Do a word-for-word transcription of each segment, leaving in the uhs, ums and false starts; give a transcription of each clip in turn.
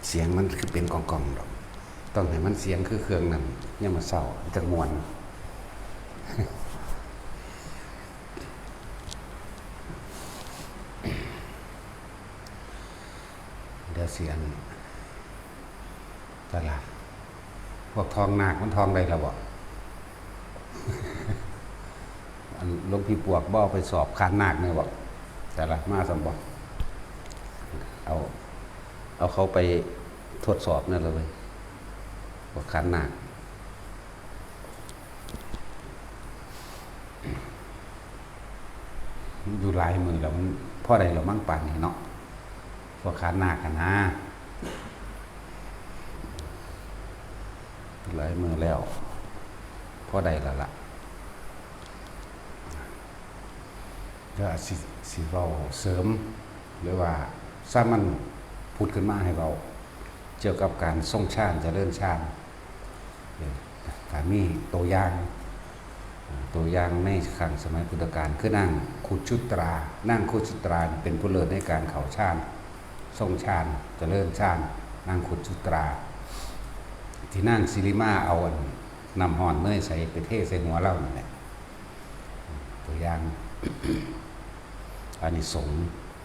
เสียงมันคือเป็นก้องๆดอก ต้องให้มันเสียงคือเครื่องนั้น ยามมื้อเช้าจั่งม่วน เดี๋ยวสิอัน ตะละ พวกทองนาคมันทองได้แล้วบ่ อันหลวงพี่ปวกบ่เอาไปสอบขานนาคแน่บ่ ตะละ มาซั่นบ่ เอา เอาเขาไปทดสอบแน่เลยเว้ย พวกขานนาค อยู่หลายมื้อแล้ว มันพอได้แล้วมั้งป่านนี้เนาะ พวกขานนาคหั้นนะ หลายมื้อแล้ว พอได้แล้วล่ะ เดี๋ยวอาจสิ สิเว้าเสริม หรือว่าสามัญผุดขึ้นมาให้เว้า เกี่ยวกับการทรงฌาน เจริญฌาน เออ ถ้ามีตัวอย่าง ตัวอย่างในครั้งสมัยพุทธกาล คือนางคุชุตรา นางคุชุตราเป็นผู้เลิศในการเข้าฌาน ทรงฌาน เจริญฌาน นางคุชุตรา ที่นางสิริมาเอาอันน้ำฮ้อนเนยใสไปเทใส่หัวลาวนั่นแหละ ตัวอย่าง อานิสงส์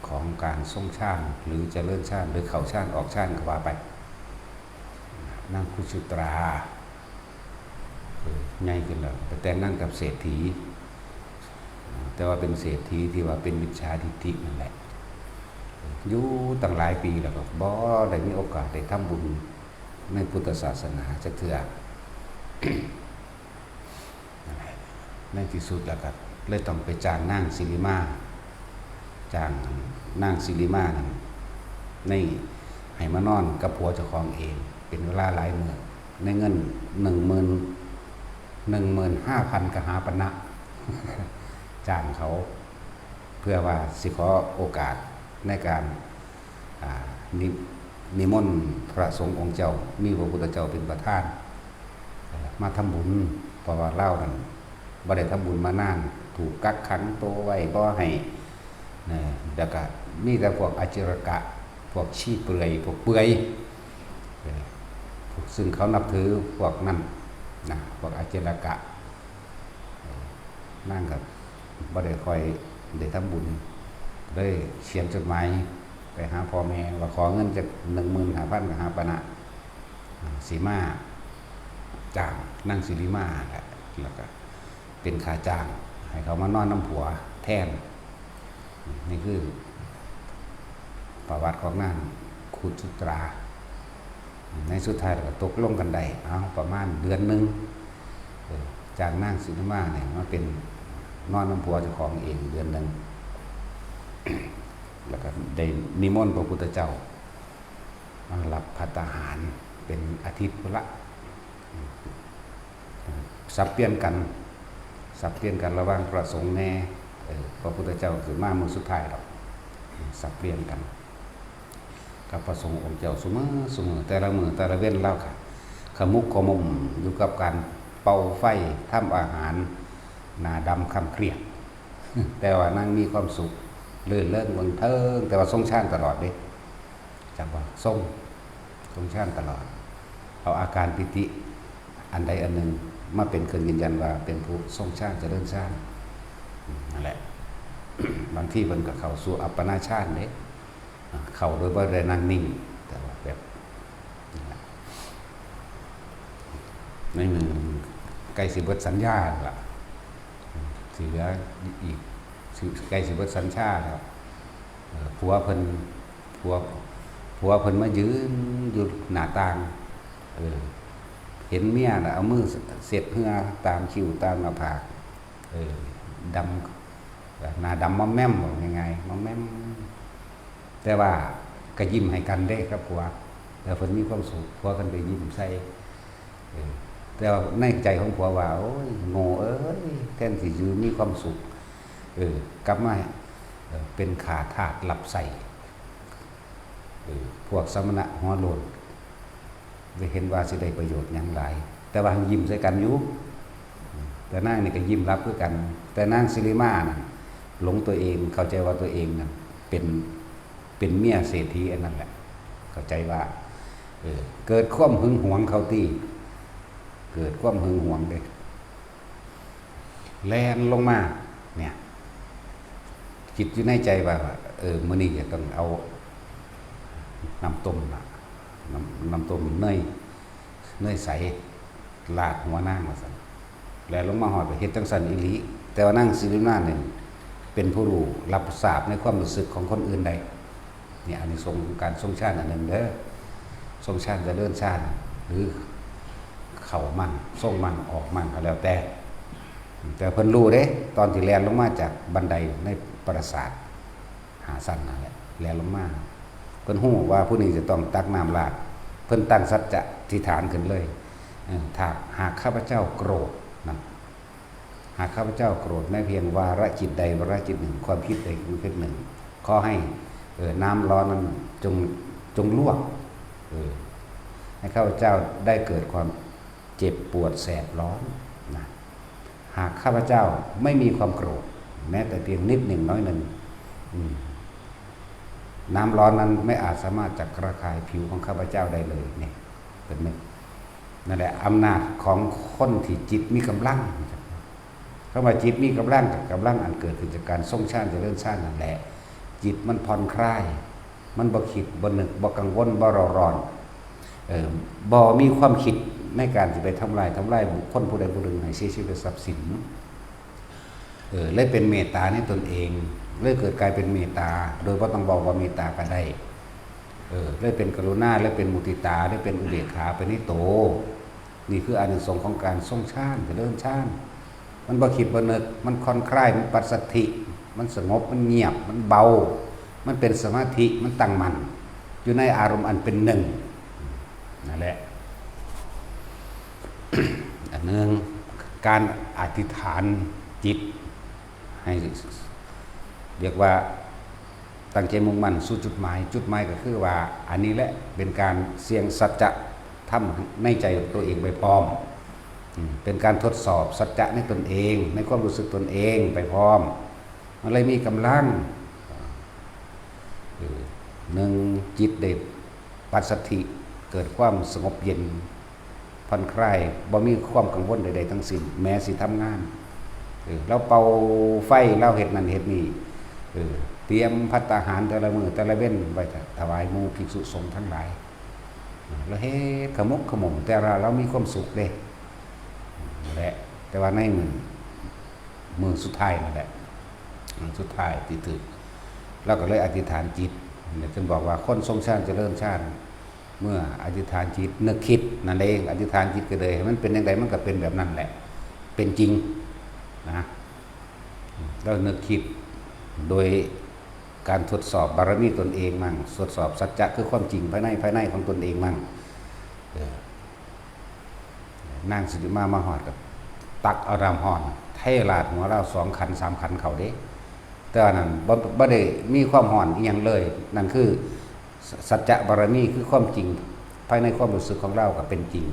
ของการทรงฌาน หรือเจริญฌาน หรือเข้าฌาน ออกฌาน ก็ว่าไป นางคุชุตรา เออ ใหญ่ขึ้นแล้ว ไปแต่งงานกับเศรษฐี แต่ว่าเป็นเศรษฐีที่ว่าเป็นมิจฉาทิฏฐินั่นแหละ อยู่ตั้งหลายปีแล้วก็บ่ได้มีโอกาสได้ทำบุญในพุทธศาสนาจักเทื่อ ในที่สุดแล้วก็เลยต้องไปจ้างนางสิริมา จ้างนางสิริมานั่น ใน ให้มานอนกับผัวเจ้าของเอง เป็นเวลาหลายมื้อ ในเงินหนึ่งหมื่น หนึ่งหมื่นห้าพันกหาปณะ จ้างเขา เพื่อว่าสิขอโอกาสในการ อ่า นิ นิมนต์พระสงฆ์องค์เจ้า มีพระพุทธเจ้าเป็นประธาน เอ่อ มาทำบุญ เพราะว่าลาวนั่นบ่ได้ทำบุญมานาน ถูกกักขังตัวไว้บ่ให้ นะ แล้วก็มีแต่พวกอจิรกะ พวกชีเปลือย พวกเปื่อย เออ พวกซึ่งเขานับถือพวกนั้นนะ พวกอจิรกะ เออ นางก็บ่ได้ค่อยได้ทำบุญ เลยเขียนจดหมายไปหาพ่อแม่ว่าขอเงินจักหนึ่งหมื่นห้าพันกหาปณะ อ่า สิมาจ้างนางสิริมาแหละ แล้วก็เป็นค่าจ้างให้เขามานอนนำผัวแทน นี่คือประวัติของนางคุชุตรา ในสุดท้ายแล้วก็ตกลงกันได้ เอาประมาณเดือนหนึ่ง เออ จ้างนางสิริมาเนี่ยมาเป็นนอนนำผัวเจ้าของเองเดือนหนึ่ง แล้วก็ได้นิมนต์พระพุทธเจ้ามารับภัตตาหารเป็นอาทิตย์พุ้นละ สับเปลี่ยนกัน สับเปลี่ยนกันระหว่างพระสงฆ์แน่ เออ พระพุทธเจ้าคือมามื้อสุดท้ายดอก สับเปลี่ยนกัน กับพระสงฆ์องค์เจ้าซุมื้อซุมื้อ แต่ละมื้อแต่ละเว็นลาวก็ขมุกขมุมอยู่กับการเป่าไฟ ทำอาหาร หน้าดำคล้ำเครียด แต่ว่านางมีความสุข รื่นเริงบันเทิง แต่ว่าทรงฌานตลอดเด้ จักว่าทรง ทรงฌานตลอด เอาอาการปิติอันใดอันหนึ่งมาเป็นเครื่องยืนยันว่าเป็นผู้ทรงฌาน เจริญฌาน อืม นั่นแหละ บางทีเพิ่นก็เข้าสู่อัปปนาฌานเด้ อ่า เข้าโดยบ่ได้นั่งนิ่ง แต่ว่าแบบ นั่นแหละ ในมื้อใกล้สิเบิดสัญญาแล้วล่ะ สิเหลืออีก สิ ใกล้สิเบิดสัญญาแล้ว เอ่อ ผัวเพิ่น ผัว ผัวเพิ่นมายืนอยู่หน้าต่าง เออ เห็นเมียน่ะเอามือเช็ดเหงื่อตามคิ้วตามหน้าผาก เออ ดำ หน้าดำมอมแมม บอกง่ายๆ มอมแมม แต่ว่าก็ยิ้มให้กันเด้กับผัว แล้วเพิ่นมีความสุข ผัวเพิ่นก็ยิ้มใส่ เออ แต่ว่าในใจของผัวว่า โอ้ย โง่เอ้ย แทนที่สิมีความสุข เออ กลับมา เออ เป็นข้าทาสรับใช้ เออ พวกสมณะหัวโล้น ได้เห็นว่าสิได้ประโยชน์หยังหลาย แต่ว่าหั้นยิ้มใส่กันอยู่ แต่นางนี่ก็ยิ้มรับคือกัน แต่นางสิริมานั่นหลงตัวเอง เข้าใจว่าตัวเองนั่นเป็น เป็นเมียเศรษฐีอันนั้นแหละ เข้าใจว่า เกิดความหึงหวงเขาตี้ เกิดความหึงหวงเด้ แล่นลงมา เนี่ย คิดอยู่ในใจว่า เออ มื้อนี้จะต้องเอาน้ำต้มละ น้ำ น้ำต้มเนย เนยใส ราดหัวนางว่าซั่น แล่นลงมาฮอดก็เฮ็ดจั่งซั้นอีหลี แต่ว่านางสิริมาเนี่ยเป็นผู้รู้รับทราบในความรู้สึกของคนอื่นได้ เนี่ย อานิสงส์ของการทรงฌานอันหนึ่งเด้อ ทรงฌานเจริญฌาน หรือเข้ามั่ง ทรงมั่ง ออกมั่งก็แล้วแต่ แต่เพิ่นรู้เด้ ตอนที่แล่นลงมาจากบันไดในปราสาทห้าชั้นนั่นแหละ แล่นลงมา เพิ่นรู้ว่าผู้นี้จะต้องตักน้ำราด เพิ่นตั้งสัจจะอธิษฐานขึ้นเลย เออ ถ้าหากข้าพเจ้าโกรธนะ หากข้าพเจ้าโกรธแม้เพียงวาระจิตใดวาระจิตหนึ่ง ความคิดใดความคิดหนึ่ง ขอให้ เออ น้ำร้อนนั้นจง จงลวก เออ ให้ข้าพเจ้าได้เกิดความเจ็บปวดแสบร้อนนะ หากข้าพเจ้าไม่มีความโกรธ แม้แต่เพียงนิดหนึ่งน้อยหนึ่ง อืม น้ำร้อนนั้นไม่อาจสามารถจะระคายผิวของข้าพเจ้าได้เลย เนี่ย เป็นหนึ่ง นั่นแหละ อำนาจของคนที่จิตมีกำลัง คำว่าจิตมีกำลังกับกำลังอันเกิดขึ้นจากการทรงฌานเจริญฌานนั่นแหละ จิตมันผ่อนคลาย มันบ่คิด บ่นึก บ่กังวล บ่เร่าร้อน เออ บ่มีความคิดในการสิไปทำลาย ทำลายบุคคลผู้ใดผู้หนึ่งให้เสียชีวิตทรัพย์สิน เออ เลยเป็นเมตตาในตนเอง เลยเกิดกลายเป็นเมตตา โดยบ่ต้องบอกว่าเมตตาก็ได้ เออ เลยเป็นกรุณา เลยเป็นมุติตา เลยเป็นอุเบกขาไปในโต นี่คืออานิสงส์ของการทรงฌาน เจริญฌาน มันบ่คิดบ่นึก มันผ่อนคลาย มันปัสสัทธิ มันสงบ มันเงียบ มันเบา มันเป็นสมาธิ มันตั้งมั่น อยู่ในอารมณ์อันเป็นหนึ่ง นั่นแหละ อันหนึ่ง การอธิษฐานจิต ให้ เรียกว่าตั้งใจมุ่งมั่นสู่จุดหมาย จุดหมายก็คือว่า อันนี้แหละเป็นการเสี่ยงสัจจะธรรมในใจตัวเองไปพร้อม อืม เป็นการทดสอบสัจจะในตนเอง ในความรู้สึกตนเองไปพร้อม มันเลยมีกำลัง เออ หนึ่ง จิตได้ปัสสัทธิ เกิดความสงบเย็น ผ่อนคลาย บ่มีความกังวลใดๆทั้งสิ้น แม้สิทำงาน เออ ลาวเป่าไฟ ลาวเฮ็ดนั่นเฮ็ดนี่ เออ เตรียมภัตตาหารแต่ละมื้อแต่ละเว็นไว้ถวายหมู่ภิกษุสงฆ์ทั้งหลาย เออ ลาวเฮ็ดขมุกขมุม แต่ว่าลาวมีความสุขเด้ นั่นแหละ แต่ว่าในมื้อ มื้อสุดท้ายนั่นแหละ มื้อสุดท้ายที่ถืก ลาวก็เลยอธิษฐานจิต เนี่ย จึงบอกว่าคนทรงฌานเจริญฌาน เมื่ออธิษฐานจิตนึกคิดนั่นเอง อธิษฐานจิตก็เลยให้มันเป็นจั่งใดมันก็เป็นแบบนั้นแหละ เป็นจริงนะ แล้วนึกคิดโดยการทดสอบบารมีตนเองมั่ง ทดสอบสัจจะคือความจริงภายใน ภายในของตนเองมั่ง เออ นางสิริมามาฮอดก็ตักเอาน้ำฮ้อนเทราดหัวลาวสองขันสามขันเข้าเด้ แต่ว่านั้นบ่ บ่ได้มีความฮ้อนอิหยังเลย นั่นคือสัจจะบารมี คือความจริงภายในความรู้สึกของลาวก็เป็นจริง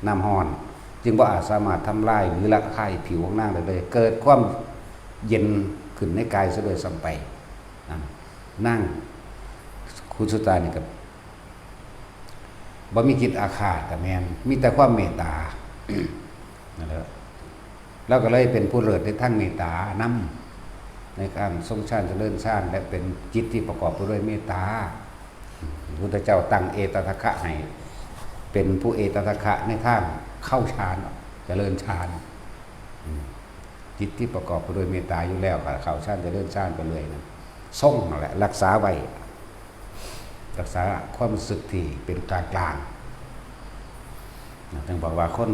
น้ำฮ้อน จึงบ่อาจสามารถทำลายหรือระคายผิวของนางได้เลย เกิดความเย็นขึ้นในกายซะด้วยซ้ำไป นั่น นางคุสุตานี่ก็ บ่มีจิตอาฆาตก็แม่น มีแต่ความเมตตา นั่นแหละ ลาวก็เลยเป็นผู้เลิศในทางเมตตานำ ในการทรงฌานเจริญฌาน และเป็นจิตที่ประกอบไปด้วยเมตตา พระพุทธเจ้าตั้งเอตทัคคะให้เป็นผู้เอตทัคคะในทางเข้าฌาน เจริญฌาน อืม จิตที่ประกอบไปด้วยเมตตาอยู่แล้วก็เข้าฌานเจริญฌานไปเลยนะ ทรงนั่นแหละ รักษาไว้ รักษาความรู้สึกที่เป็นกลางๆ นะ จึงบอกว่าคน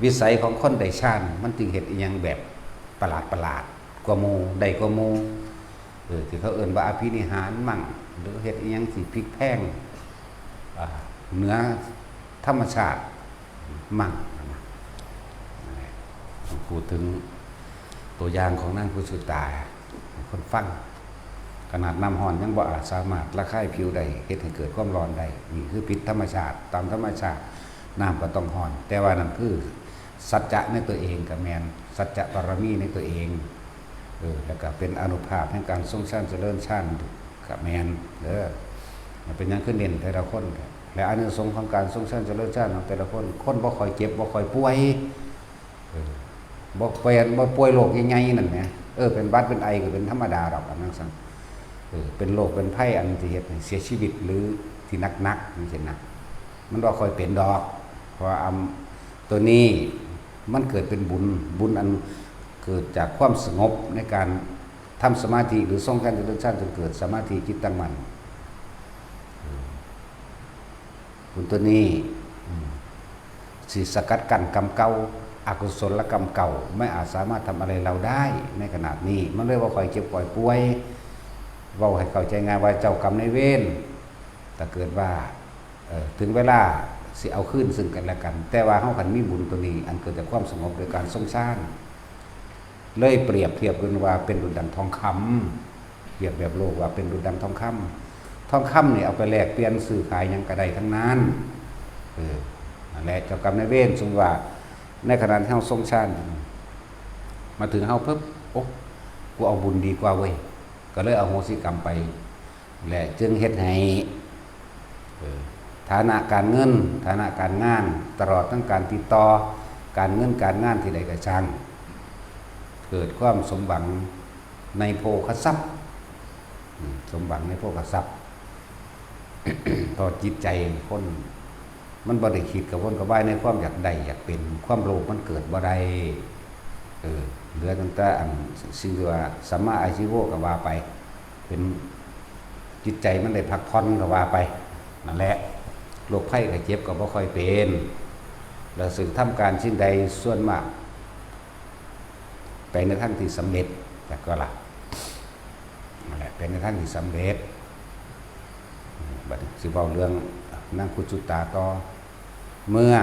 วิสัยของคนได้ฌาน มันจึงเฮ็ดอิหยังแบบประหลาดๆ กว่าหมู่ ได้กว่าหมู่ เออ ที่เขาเอิ้นว่าอภินิหารมั่ง หรือเฮ็ดอิหยังที่พลิกแพลง อ่า เหนือธรรมชาติมั่งนะ พูดถึงตัวอย่างของนางกุสุตา คนฟัง ขนาดน้ำฮ้อนยังบ่อาจสามารถระคายผิวได้ เฮ็ดให้เกิดความร้อนได้ นี่คือผิดธรรมชาติ ตามธรรมชาติ น้ำก็ต้องฮ้อน แต่ว่านั่นคือสัจจะในตัวเองก็แม่น สัจจะบารมีในตัวเอง เออ แล้วก็เป็นอานุภาพแห่งการทรงฌานเจริญฌานก็แม่น เด้อ มันเป็นหยังคือเน้นแต่ละคน และอานิสงส์ของการทรงฌานเจริญฌานของแต่ละคน คนบ่ค่อยเจ็บ บ่ค่อยป่วย เออ บ่เป็น บ่ป่วยโรคใหญ่ๆนั่นแหม เออ เป็นหวัดเป็นไอก็เป็นธรรมดาดอก อันนั้นซั่น เออ เป็นโรคเป็นภัยอันที่เฮ็ดให้เสียชีวิตหรือที่หนักๆจังซี้นะ มันบ่ค่อยเป็นดอก เพราะว่าอำ ตัวนี้มันเกิดเป็นบุญ บุญอันเกิดจากความสงบในการทำสมาธิ หรือทรงฌานเจริญฌานจนเกิดสมาธิจิตตั้งมั่น เออ บุญตัวนี้ อืม สิสกัดกั้นกรรมเก่า อกุศลกรรมเก่า ไม่อาจสามารถทำอะไรเราได้ในขณะนี้ มันเลยบ่ค่อยเจ็บค่อยป่วย เว้าให้เข้าใจง่ายว่าเจ้ากรรมนายเวร ถ้าเกิดว่า เอ่อ ถึงเวลาสิเอาคืนซึ่งกันและกัน แต่ว่าเฮาคันมีบุญตัวนี้ อันเกิดจากความสงบโดยการทรงฌาน เลยเปรียบเทียบกันว่าเป็นดุจดังทองคำ เปรียบแบบโลกว่าเป็นดุจดังทองคำ ทองคำนี่เอาไปแลกเปลี่ยนซื้อขายหยังก็ได้ทั้งนั้น เออ นั่นแหละ เจ้ากรรมนายเวร สมมุติว่าในขณะที่เฮาทรงฌาน มาถึงเฮาปุ๊บ โอ้ กูเอาบุญดีกว่าเว้ย ก็เลยอโหสิกรรมไป และจึงเฮ็ดให้ เออ ฐานะการเงิน ฐานะการงาน ตลอดทั้งการติดต่อ การเงินการงานที่ใดก็ช่าง เกิดความสมหวังในโภคทรัพย์ อืม สมหวังในโภคทรัพย์ เพราะจิตใจคน มันบ่ได้คิดกระวนกระวายในความอยากได้อยากเป็น ความโลภมันเกิดบ่ได้ เออ เหลือตั้งแต่อันสิ่งที่ว่าสัมมาอาชีโวก็ว่าไป เป็นจิตใจมันได้พักผ่อนก็ว่าไป นั่นแหละ โรคภัยไข้เจ็บก็บ่ค่อยเป็น แล้วซึ่งทำการสิ่งใดส่วนมาก ไปในทางที่สำเร็จ แต่ก็ละ นั่นแหละ ไปในทางที่สำเร็จ บัดนี้สิเว้าเรื่องนางคุจุตาต่อ เมื่อ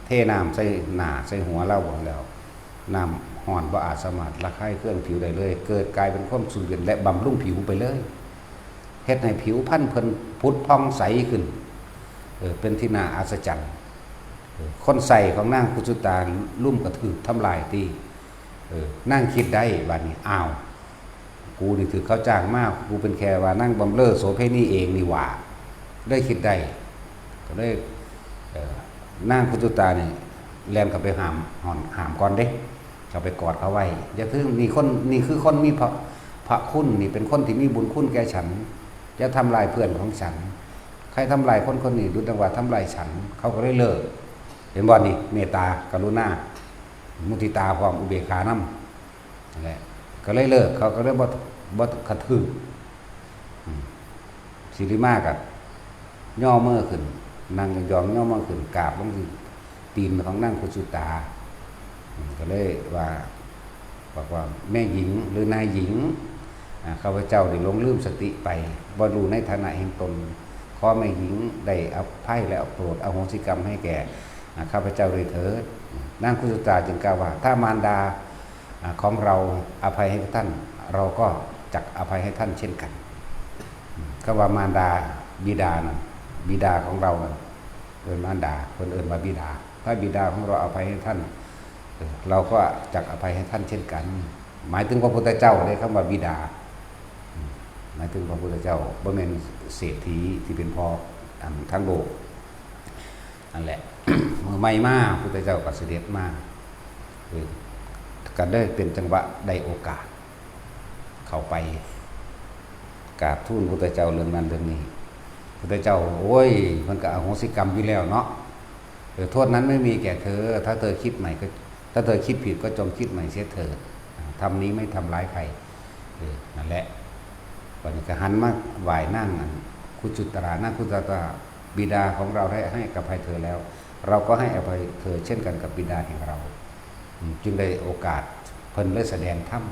เทน้ำใส่หน้าใส่หัวลาวแล้ว น้ำร้อนบ่อาจสามารถระคายเคืองผิวได้เลย เกิดกลายเป็นความชุ่มเย็นและบำรุงผิวไปเลย เฮ็ดให้ผิวพรรณเพิ่นผุดผ่องใสขึ้น เออ เป็นที่น่าอัศจรรย์ เออ คนใส่ของนางคุจุตาลุ่มกระถืบทำลายตี เออ นางคิดได้บัดนี้ อ้าว กูนี่ถือเขาจ้างมา กูเป็นแค่ว่านางบำเรอโสเภณีเองนี่หว่า ได้คิดได้ ก็เลย เอ่อ นางคุจุตานี่แล่นเข้าไปห้าม ห้อน ห้ามก่อนเด้ เข้าไปกอดเขาไว้ อย่าคือ นี่คน นี่คือคนมีพระ พระคุณ นี่เป็นคนที่มีบุญคุณแก่ฉัน อย่าทำลายเพื่อนของฉัน ใครทำลายคนคนนี้ ดุจดังว่าทำลายฉัน เขาก็เลยเลิก เห็นบ่นี่ เมตตากรุณา มุทิตาพร้อม อุเบกขานำ นั่นแหละ ก็เลยเลิก เขาก็เลยบ่ บ่กระทืบ อืม สิริมาก็ย่อมือขึ้น นั่งยองๆย่อมือขึ้น กราบลงที่ตีนของนางคุจุตา อืม ก็เลยว่า บอกว่า แม่หญิงหรือนายหญิง อ่า ข้าพเจ้าได้หลงลืมสติไป บ่รู้ในฐานะแห่งตน ขอแม่หญิงได้อภัยและโปรดอโหสิกรรมให้แก่ อ่า ข้าพเจ้าด้วยเถิด นางคุจุตาจึงกล่าวว่า ถ้ามารดา อ่า ของเราอภัยให้ท่าน เราก็จักอภัยให้ท่านเช่นกัน คำว่ามารดา บิดานะ บิดาของเรานะ เอิ้นมารดา เพิ่นเอิ้นว่าบิดา ถ้าบิดาของเราอภัยให้ท่าน เออ เราก็จักอภัยให้ท่านเช่นกัน หมายถึงพระพุทธเจ้าเด้ คำว่าบิดา อืม หมายถึงพระพุทธเจ้า บ่แม่นเศรษฐีที่เป็นพ่อ อันทั้งโลก นั่นแหละ เมื่อใหม่มา พุทธเจ้าก็เสด็จมา เออ ก็ได้เป็นจังหวะได้โอกาส เข้าไปกราบทูลพุทธเจ้าเรื่องนั้นเรื่องนี้ พุทธเจ้า โอ้ย มันก็อโหสิกรรมอยู่แล้วเนาะ เออ โทษนั้นไม่มีแก่เธอ ถ้าเธอคิดใหม่ก็ ถ้าเธอคิดผิดก็จงคิดใหม่เสียเถิด ธรรมนี้ไม่ทำร้ายใคร เออ นั่นแหละ บัดนี้ก็หันมาไหว้นางอันคุจุตรา นางคุจุตรา บิดาของเราได้ให้อภัยเธอแล้ว เราก็ให้อภัยเธอเช่นกันกับบิดาแห่งเรา อืม จึงได้โอกาสเพิ่นเลยแสดงธรรม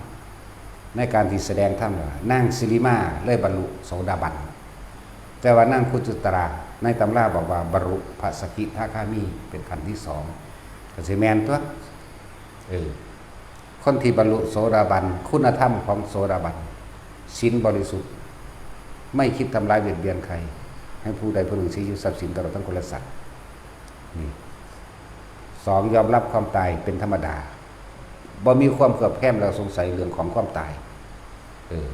ในการที่แสดงธรรมน่ะ นางสิริมาเลยบรรลุโสดาบัน แต่ว่านางคุจุตรา ในตำราบอกว่าบรรลุพระสกิทาคามีเป็นขั้นที่สอง ก็สิแม่นตัว เออ คนที่บรรลุโสดาบัน คุณธรรมของโสดาบัน ศีลบริสุทธิ์ ไม่คิดทำร้ายเบียดเบียนใคร ให้ผู้ใดผู้หนึ่งเสียชีวิตทรัพย์สินตลอดทั้งคนและสัตว์ นี่ สอง ยอมรับความตายเป็นธรรมดา บ่มีความเคลือบแคลงและสงสัยเรื่องของความตาย เออ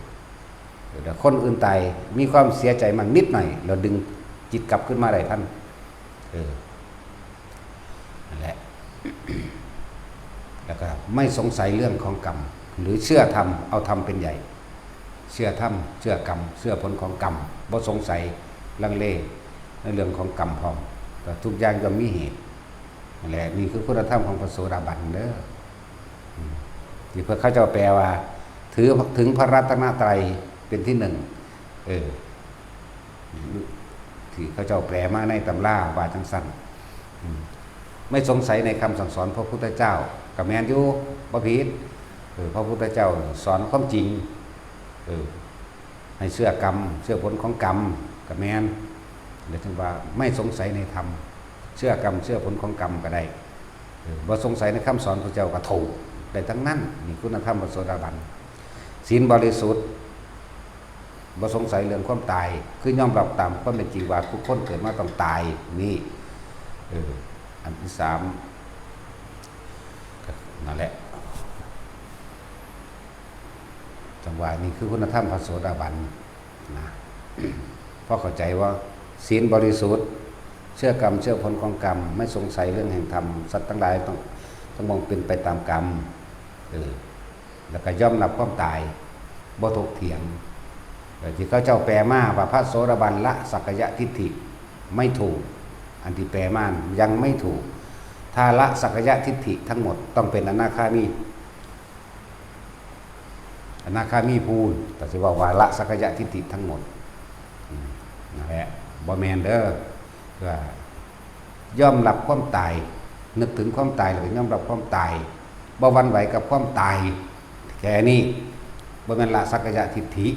เดี๋ยวคนอื่นตาย มีความเสียใจมั่งนิดหน่อย เราดึง จิตกลับขึ้นมาได้ทัน เออ นั่นแหละ แล้วก็ไม่สงสัยเรื่องของกรรม หรือเชื่อธรรม เอาธรรมเป็นใหญ่ เชื่อธรรม เชื่อกรรม เชื่อผลของกรรม บ่สงสัยลังเลในเรื่องของกรรมพร้อม ก็ทุกอย่างย่อมมีเหตุ นั่นแหละ นี่คือคุณธรรมของพระโสดาบันเด้อ อืม ที่พระเขาเจ้าแปลว่า ถือ ถึงพระรัตนตรัยเป็นที่หนึ่ง เออ ที่เขาเจ้าแปลมาในตำราว่าจังซั่น อืม ไม่สงสัยในคำสั่งสอนพระพุทธเจ้า ก็แม่นอยู่ บ่ผิด เออ พระพุทธเจ้าสอนความจริง เออ ให้เชื่อกรรม เชื่อผลของกรรม ก็แม่น แล้วถึงว่าไม่สงสัยในธรรม เชื่อกรรม เชื่อผลของกรรมก็ได้ เออ บ่สงสัยในคำสอนพระเจ้าก็ถูก ได้ทั้งนั้น นี่คุณธรรมพระโสดาบัน ศีลบริสุทธิ์ บ่สงสัยเรื่องความตาย คือยอมรับตามความเป็นจริงว่าทุกคนเกิดมาต้องตาย นี่ เออ อันที่สาม ก็นั่นแหละ จังว่านี่คือคุณธรรมพระโสดาบันนะ พอเข้าใจว่าศีลบริสุทธิ์ เชื่อกรรม เชื่อผลของกรรม ไม่สงสัยเรื่องแห่งธรรม สัตว์ทั้งหลายต้อง ต้องมองเป็นไปตามกรรม เออ แล้วก็ยอมรับความตาย บ่ถกเถียง เออ ที่เขาเจ้าแปลมาว่าพระโสดาบันละสักกายทิฏฐิ ไม่ถูก อันที่แปลมายังไม่ถูก ถ้าละสักกายทิฏฐิทั้งหมดต้องเป็นอนาคามี อนาคามีพูน แต่สิว่าว่าละสักกายทิฏฐิทั้งหมด อืม นั่นแหละ บ่แม่นเด้อ ว่ายอมรับความตาย นึกถึงความตายแล้วก็ยอมรับความตาย บ่หวั่นไหวกับความตาย แค่นี้ บ่แม่นละสักกายทิฏฐิ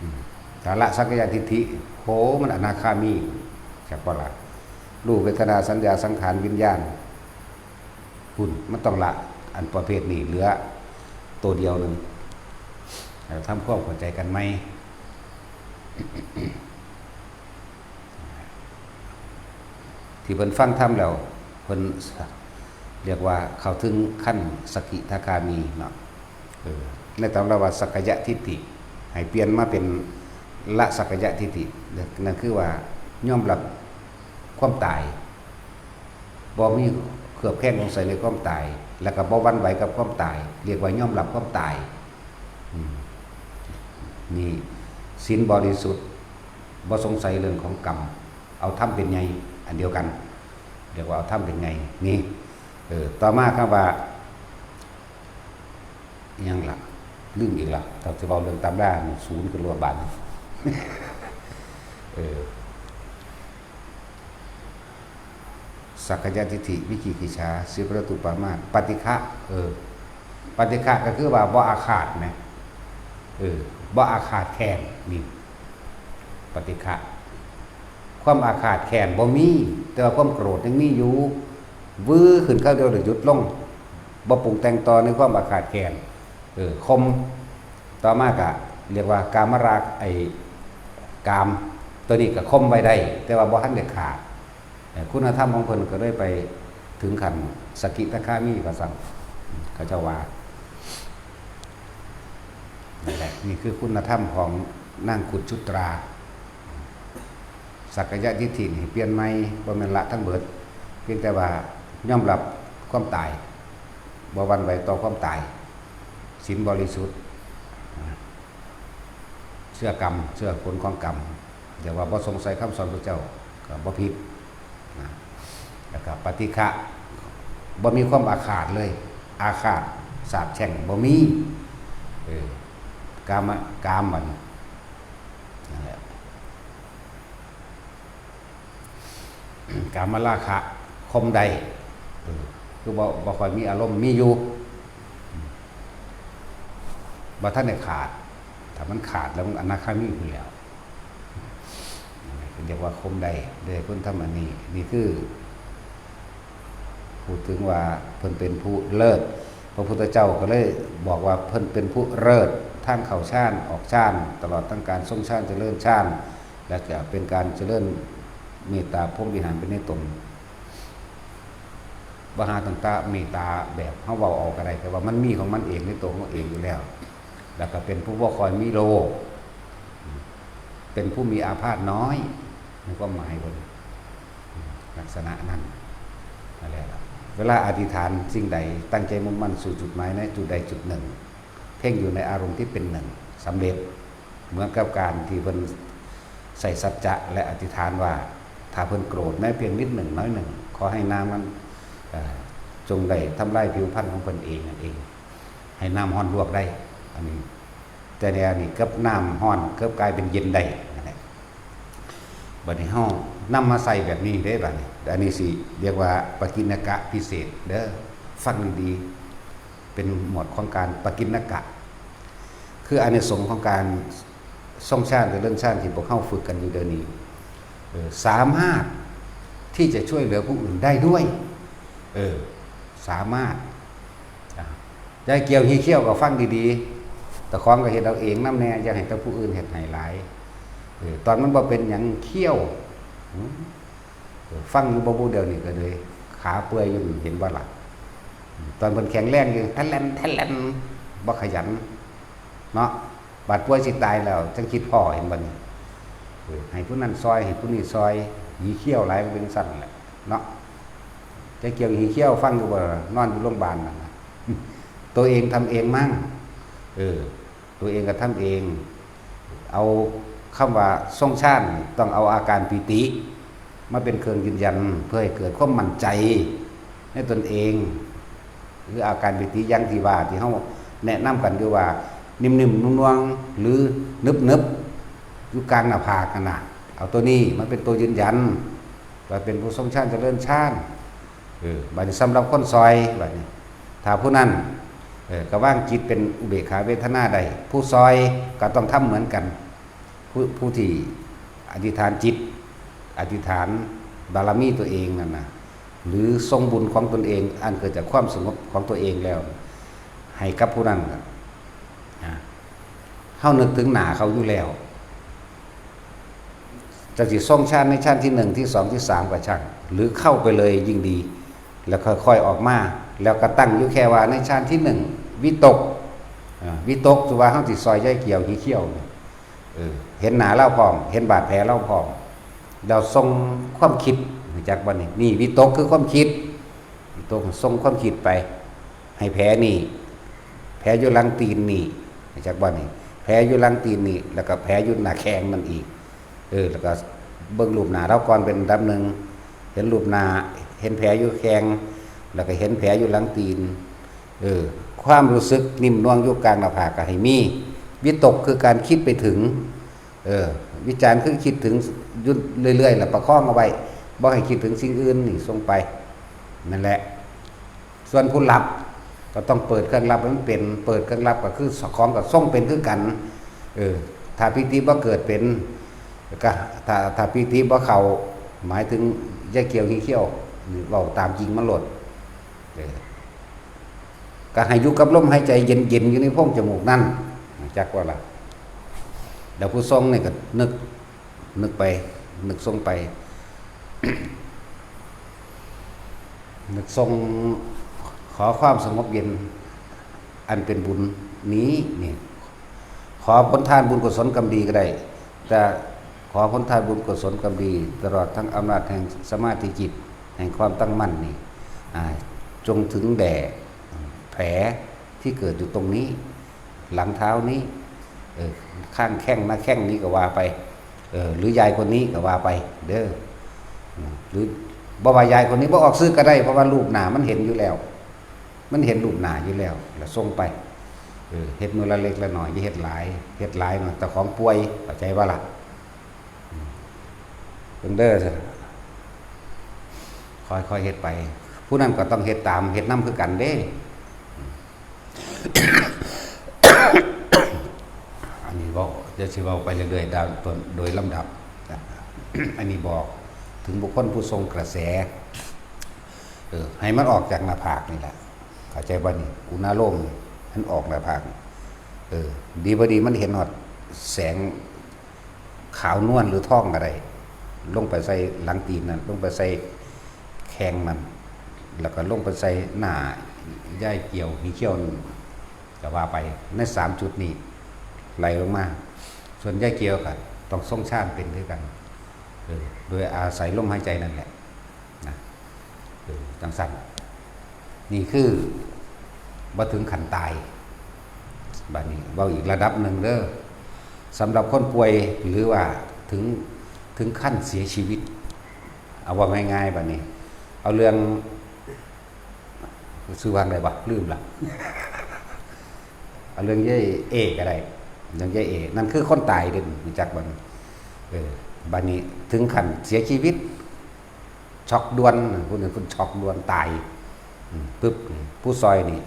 อืม ถ้าละสักกายทิฏฐิ โห มันอนาคามี จักบ่ละ รูป เวทนา สัญญา สังขาร วิญญาณ พุ่น มันต้องละ อันประเภทนี้ เหลือตัวเดียวหนึ่ง เอ่อ ทำความเข้าใจกันไหม ที่เพิ่นฟังธรรมแล้ว เพิ่นเรียกว่าเข้าถึงขั้นสกิทาคามีเนาะ เออ ในตำราว่าสักกายทิฏฐิ ให้เปลี่ยนมาเป็นละสักกายทิฏฐิ นั่นคือว่ายอมรับความตาย บ่มีเคลือบแคลงสงสัยในความตาย แล้วก็บ่หวั่นไหวกับความตาย เรียกว่ายอมรับความตาย อืม นี่ศีลบริสุทธิ์ บ่สงสัยเรื่องของกรรม เอาธรรมเป็นใหญ่ อันเดียวกัน เรียกว่าเอาธรรมเป็นใหญ่ นี่ เออ ต่อมาคำว่า อิหยังล่ะ ลืมอีกละ ถ้าสิเว้าเรื่องตำรานี่ศูนย์ขึ้นโลดบาดนี้ เออ สักกายทิฏฐิ วิจิกิจฉา ศีลปทุปปามาส ปฏิฆะ เออ ปฏิฆะก็คือว่าบ่อาฆาตแหม เออ บ่อาฆาตแค้น นี่ ปฏิฆะ ความอาฆาตแค้นบ่มี แต่ว่าความโกรธยังมีอยู่ วื้อขึ้นคราวเดียวแล้วหยุดลง บ่ปรุงแต่งต่อในความอาฆาตแค้น เออ ข่ม ต่อมาก็เรียกว่ากามราคะ ไอ้ กาม ตัวนี้ก็ข่มไว้ได้ แต่ว่าบ่ทันได้ฆ่า เอ่อ คุณธรรมของเพิ่นก็เลยไปถึงขั้นสกิทาคามีว่าซั่น เขาเจ้าว่า นั่นแหละ นี่คือคุณธรรมของนางคุชุตรา สักกายทิฏฐินี่เปลี่ยนใหม่ บ่แม่นละทั้งเบิด เพียงแต่ว่ายอมรับความตาย บ่หวั่นไหวต่อความตาย ศีลบริสุทธิ์ เชื่อกรรม เชื่อผลของกรรม แต่ว่าบ่สงสัยคำสอนพระเจ้า ก็บ่ผิดนะ แล้วก็ปฏิฆะ บ่มีความอาฆาตเลย อาฆาตสาปแช่งบ่มี เออ กามะ กามมัน นั่นแหละ กามราคะ ข่มได้ เออ คือบ่ บ่ค่อยมีอารมณ์ มีอยู่ บ่ทันได้ขาด ถ้ามันขาดแล้วมันอนาคามีพุ้นแหล้ว เรียกว่าข่มได้ ได้คุณธรรมอันนี้ นี่คือ พูดถึงว่าเพิ่นเป็นผู้เลิศ พระพุทธเจ้าก็เลยบอกว่าเพิ่นเป็นผู้เลิศ ทั้งเข้าฌาน ออกฌาน ตลอดทั้งการทรงฌาน เจริญฌาน และก็เป็นการเจริญเมตตาพรหมวิหารไปในตน บ่หาตั้งแต่เมตตาแบบเฮาเว้าเอาก็ได้ แต่ว่ามันมีของมันเองในตัวของเองอยู่แล้ว แล้วก็เป็นผู้บ่ค่อยมีโลภ เป็นผู้มีอาพาธน้อย ในความหมายเพิ่น ลักษณะนั้นนั่นแหละ เวลาอธิษฐานสิ่งใด ตั้งใจมุ่งมั่นสู่จุดหมายในจุดใดจุดหนึ่ง เพ่งอยู่ในอารมณ์ที่เป็นหนึ่ง สำเร็จ เหมือนกับการที่เพิ่นใส่สัจจะและอธิษฐานว่า ถ้าเพิ่นโกรธแม้เพียงนิดหนึ่งน้อยหนึ่ง ขอให้น้ำมัน เอ่อ จงได้ทำลายผิวพรรณของเพิ่นเองนั่นเอง ให้น้ำร้อนลวกได้ อันนี้ แต่ในอันนี้กับน้ำร้อนกับกลายเป็นเย็นได้นั่นแหละ บัดนี้เฮานำมาใส่แบบนี้เด้บัดนี้ อันนี้สิเรียกว่าปกิณกะพิเศษเด้อ ฟังดีๆ เป็นหมวดของการปกิณกะ คืออานิสงส์ของการทรงฌานเจริญฌานที่พวกเฮาฝึกกันอยู่เดี๋ยวนี้ เออ สามารถที่จะช่วยเหลือผู้อื่นได้ด้วย เออ สามารถ อ่ะ ยายเกี่ยวหีเขี้ยวก็ฟังดีๆ แต่ของก็เฮ็ดเอาเองนำแน่ อย่าให้แต่ผู้อื่นเฮ็ดให้หลาย เออ ตอนมันบ่เป็นหยังเขี้ยว อืม เออ ฟังอยู่บ่บูเดียวนี่ก็เลย ขาเปื่อยอยู่นี่เห็นบ่ล่ะ ตอนเพิ่นแข็งแรงอยู่ ทะแลนทะแลน บ่ขยัน เนาะ บาดป่วยสิตายแล้ว จังคิดพ้อเห็นบ่นี่ เออ ให้ผู้นั้นซอย ให้ผู้นี้ซอย หีเขี้ยวหลายก็เป็นซั่นแหละ เนาะ ยายเกี่ยวหีเขี้ยวฟังอยู่บ่ นอนอยู่โรงพยาบาลนั่นน่ะ ตัวเองทำเองมั้ง เออ ตัวเองก็ทำเอง เอาคำว่าทรงฌาน ต้องเอาอาการปีติ มาเป็นเครื่องยืนยัน เพื่อให้เกิดความมั่นใจในตนเอง หรืออาการปีติอย่างที่ว่า ที่เฮาแนะนำกันอยู่ว่า นิ่มๆ นุ่มๆ หรือนึบๆ อยู่กลางหน้าผากนั่นน่ะ เอาตัวนี้มาเป็นตัวยืนยัน ว่าเป็นผู้ทรงฌานเจริญฌาน เออ บัดนี้สำหรับคนซอย บัดนี้ ถ้าผู้นั้น เออ ก็วางจิตเป็นอุเบกขาเวทนาได้ ผู้ซอยก็ต้องทำเหมือนกัน ผู้ ผู้ที่อธิษฐานจิต อธิษฐานบารมีตัวเองนั่นน่ะ หรือส่งบุญของตนเอง อันเกิดจากความสงบของตัวเองแล้ว ให้กับผู้นั้นน่ะ อ่ะ เฮานึกถึงหน้าเขาอยู่แล้ว จะสิทรงฌานในฌานที่หนึ่ง ที่สอง ที่สาม ก็ช่าง หรือเข้าไปเลยยิ่งดี แล้วค่อยๆ ออกมา แล้วก็ตั้งอยู่แค่ว่าในฌานที่หนึ่ง วิตก อ่า วิตก คือว่าเฮาสิซอยยายเกี่ยวหีเขี้ยวนี่ เออ เห็นหน้าลาวพร้อม เห็นบาดแผลลาวพร้อม แล้วส่งความคิด รู้จักบ่นี่ นี่วิตกคือความคิด วิตกส่งความคิดไป ให้แผลนี่ แผลอยู่หลังตีนนี่ รู้จักบ่นี่ แผลอยู่หลังตีนนี่ แล้วก็แผลอยู่หน้าแข้งนั่นอีก เออ แล้วก็เบิ่งรูปหน้าลาวก่อนเป็นอันดับหนึ่ง เห็นรูปหน้า เห็นแผลอยู่แข้ง แล้วก็เห็นแผลอยู่หลังตีน เออ ความรู้สึกนิ่มนวลอยู่กลางหน้าผากก็ให้มี วิตกคือการคิดไปถึง เออ วิจารคือคิดถึงอยู่เรื่อยๆ แล้วประคองเอาไว้ บ่ให้คิดถึงสิ่งอื่นนี่ส่งไป นั่นแหละ ส่วนผู้หลับก็ต้องเปิดเครื่องหลับให้มันเป็น เปิดเครื่องหลับก็คือของก็ส่งเป็นคือกัน เออ ถ้าปีติบ่เกิดเป็น ก็ ถ้า ถ้าปีติบ่เข้า หมายถึงยายเกี่ยวหีเขี้ยว นี่เว้าตามจริงมันโลด เออ ก็ให้อยู่กับลมหายใจเย็นๆ อยู่ในโพรงจมูกนั่น จักว่าล่ะ แล้วผู้ทรงนี่ก็นึก นึกไป นึกทรงไป นึกทรง ขอความสงบเย็น อันเป็นบุญนี้นี่ ขอผลทานบุญกุศลกรรมดีก็ได้ แต่ขอผลทานบุญกุศลกรรมดี ตลอดทั้งอำนาจแห่งสมาธิจิต แห่งความตั้งมั่นนี่ อ่า จงถึงแด่แผลที่เกิดอยู่ตรงนี้ หลังเท้านี้ เออ ข้างแข้งหน้าแข้งนี้ก็ว่าไป เออ หรือยายคนนี้ก็ว่าไป เด้อ อืม หรือบ่ว่ายายคนนี้บ่ออกชื่อก็ได้ เพราะว่ารูปหน้ามันเห็นอยู่แล้ว มันเห็นรูปหน้าอยู่แล้ว แล้วส่งไป เออ เฮ็ดมื้อละเล็กละน้อย อย่าเฮ็ดหลาย เฮ็ดหลายเนาะ เจ้าของป่วย เข้าใจบ่ล่ะ อืม เบิ่งเด้อ ค่อยๆ เฮ็ดไป ผู้นั้นก็ต้องเฮ็ดตาม เฮ็ดนำคือกันเด้ อันนี้เว้า เดี๋ยวสิเว้าไปเรื่อยๆ โดย โดยลำดับ อันนี้บอกถึงบุคคลผู้ทรงกระแส เออ ให้มันออกจากหน้าผากนี่แหละ เข้าใจบ่นี่ อุณาโลมนี่ มันออกหน้าผาก เออ ดีบ่ดีมันเห็นฮอดแสง ขาวนวลหรือทองก็ได้ ลงไปใส่หลังตีนนั่น ลงไปใส่แข้งนั่น แล้วก็ลงไปใส่หน้ายายเกี่ยวหีเขี้ยวนั่น ก็ว่าไป ในสามจุดนี้ ไหลลงมา ส่วนยายเกี่ยวก็ต้องทรงฌานเป็นคือกัน เออ โดยอาศัยลมหายใจนั่นแหละนะ เออ จังซั่น นี่คือบ่ถึงขั้นตาย บัดนี้เว้าอีกระดับหนึ่งเด้อ สำหรับคนป่วยหรือว่าถึง ถึงขั้นเสียชีวิต เอาว่าง่ายๆ บัดนี้ เอาเรื่อง ชื่อว่าอะไรวะ ลืมละ เอาเรื่องยายเอก็ได้ เรื่องยายเอ นั่นคือคนตายเด้ รู้จักบ่ เออ บัดนี้ถึงขั้นเสียชีวิต ช็อกด่วน ผู้นั้นเพิ่นช็อกด่วนตาย อืม ปึ๊บ ผู้ซอยนี่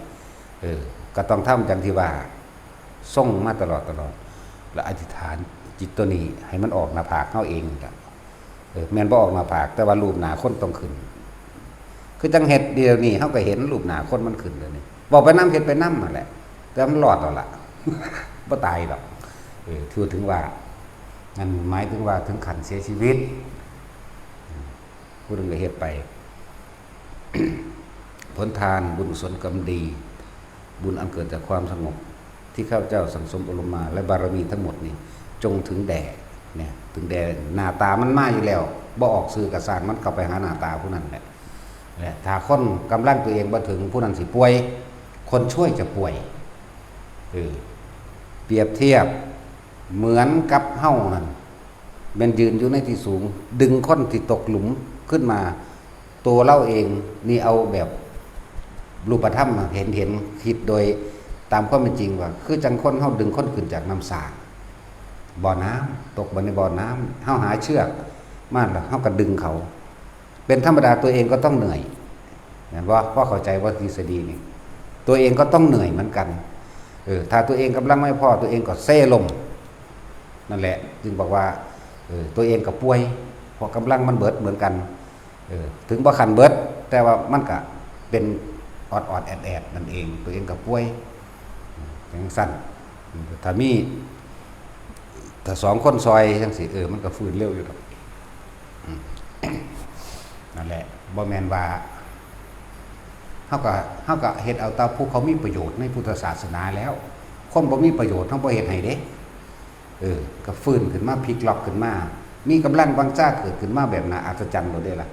เออ ก็ต้องทำจังที่ว่า ทรงมาตลอดตลอด แล้วอธิษฐานจิตตัวนี้ให้มันออกหน้าผากเฮาเองนี่ล่ะ เออ แม่นบ่ออกหน้าผาก แต่ว่ารูปหน้าคนต้องขึ้น คือจังเฮ็ดเดี๋ยวนี้เฮาก็เห็นรูปหน้าคนมันขึ้นเดี๋ยวนี้ เว้าไปนำ เฮ็ดไปนำนั่นแหละ แต่มันรอดแล้วล่ะ บ่ตายดอก เออ ถือ ถือว่า นั่นหมายถึงว่าถึงขั้นเสียชีวิต ผู้หนึ่งก็เฮ็ดไป ผลทาน บุญกุศลกรรมดี บุญอันเกิดจากความสงบ ที่ข้าพเจ้าสั่งสมอบรมมา และบารมีทั้งหมดนี่ จงถึงแด่ เนี่ย ถึงแด่ หน้าตามันมาอยู่แล้ว บ่ออกซื่อก็ซ่างมัน เข้าไปหาหน้าตาผู้นั้นแหละ และถ้าคนกำลังตัวเองบ่ถึง ผู้นั้นสิป่วย คนช่วยจะป่วย เออ เปรียบเทียบเหมือนกับเฮานั่น แม่นยืนอยู่ในที่สูง ดึงคนที่ตกหลุมขึ้นมา ตัวเราเองนี่เอาแบบรูปธรรมอะ เห็น เห็น คิดโดยตามความเป็นจริงว่า คือจังคนเฮาดึงคนขึ้นจากน้ำสร้าง บ่อน้ำ ตกไปในบ่อน้ำ เฮาหาเชือกมาแล้วเฮาก็ดึงเขา เป็นธรรมดา ตัวเองก็ต้องเหนื่อย แม่นบ่ พอเข้าใจว่าทฤษฎีนี่ ตัวเองก็ต้องเหนื่อยเหมือนกัน เออ ถ้าตัวเองกำลังไม่พอ ตัวเองก็เซลง นั่นแหละ จึงบอกว่า เออ ตัวเองก็ป่วย เพราะกำลังมันเบิดเหมือนกัน เออ ถึงบ่ขั้นเบิด แต่ว่ามันก็เป็นออดๆ แอดๆ นั่นเอง ตัวเองก็ป่วย จังซั่น ถ้ามี ถ้าสองคนซอยจังซี่ เออ มันก็ฟื้นเร็วอยู่ดอก อืม นั่นแหละ บ่แม่นว่า เฮาก็ เฮาก็เฮ็ดเอาแต่ผู้เขามีประโยชน์ในพุทธศาสนาแล้ว คนบ่มีประโยชน์เฮาบ่เฮ็ดให้เด้ เออ ก็ฟื้นขึ้นมา พลิกล็อกขึ้นมา มีกำลังวังชาเกิดขึ้นมาแบบน่าอัศจรรย์โลดเด้ล่ะ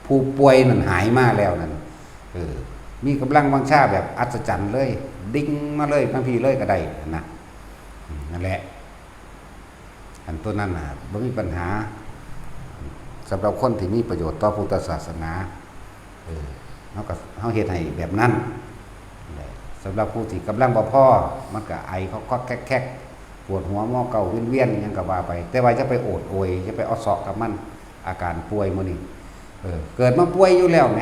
ผู้ป่วยนั่นหายมาแล้วนั่น เออ มีกำลังวังชาแบบอัศจรรย์เลย ดิ่งมาเลย มาพี้เลยก็ได้นะ อืม นั่นแหละ อันตัวนั้นน่ะ บ่มีปัญหา สำหรับคนที่มีประโยชน์ต่อพุทธศาสนา เออ เฮาก็ เฮาเฮ็ดให้แบบนั้น สำหรับผู้ที่กำลังบ่พอ มันก็ไอคอกๆแคกๆ ปวดหัวเมาเก้าเวียนๆ หยังก็ว่าไป แต่ว่าอย่าไปโอดโอย อย่าไปเอาเซาะกับมัน อาการป่วยมื้อนี้ เออ เกิดมาป่วยอยู่แล้วแหม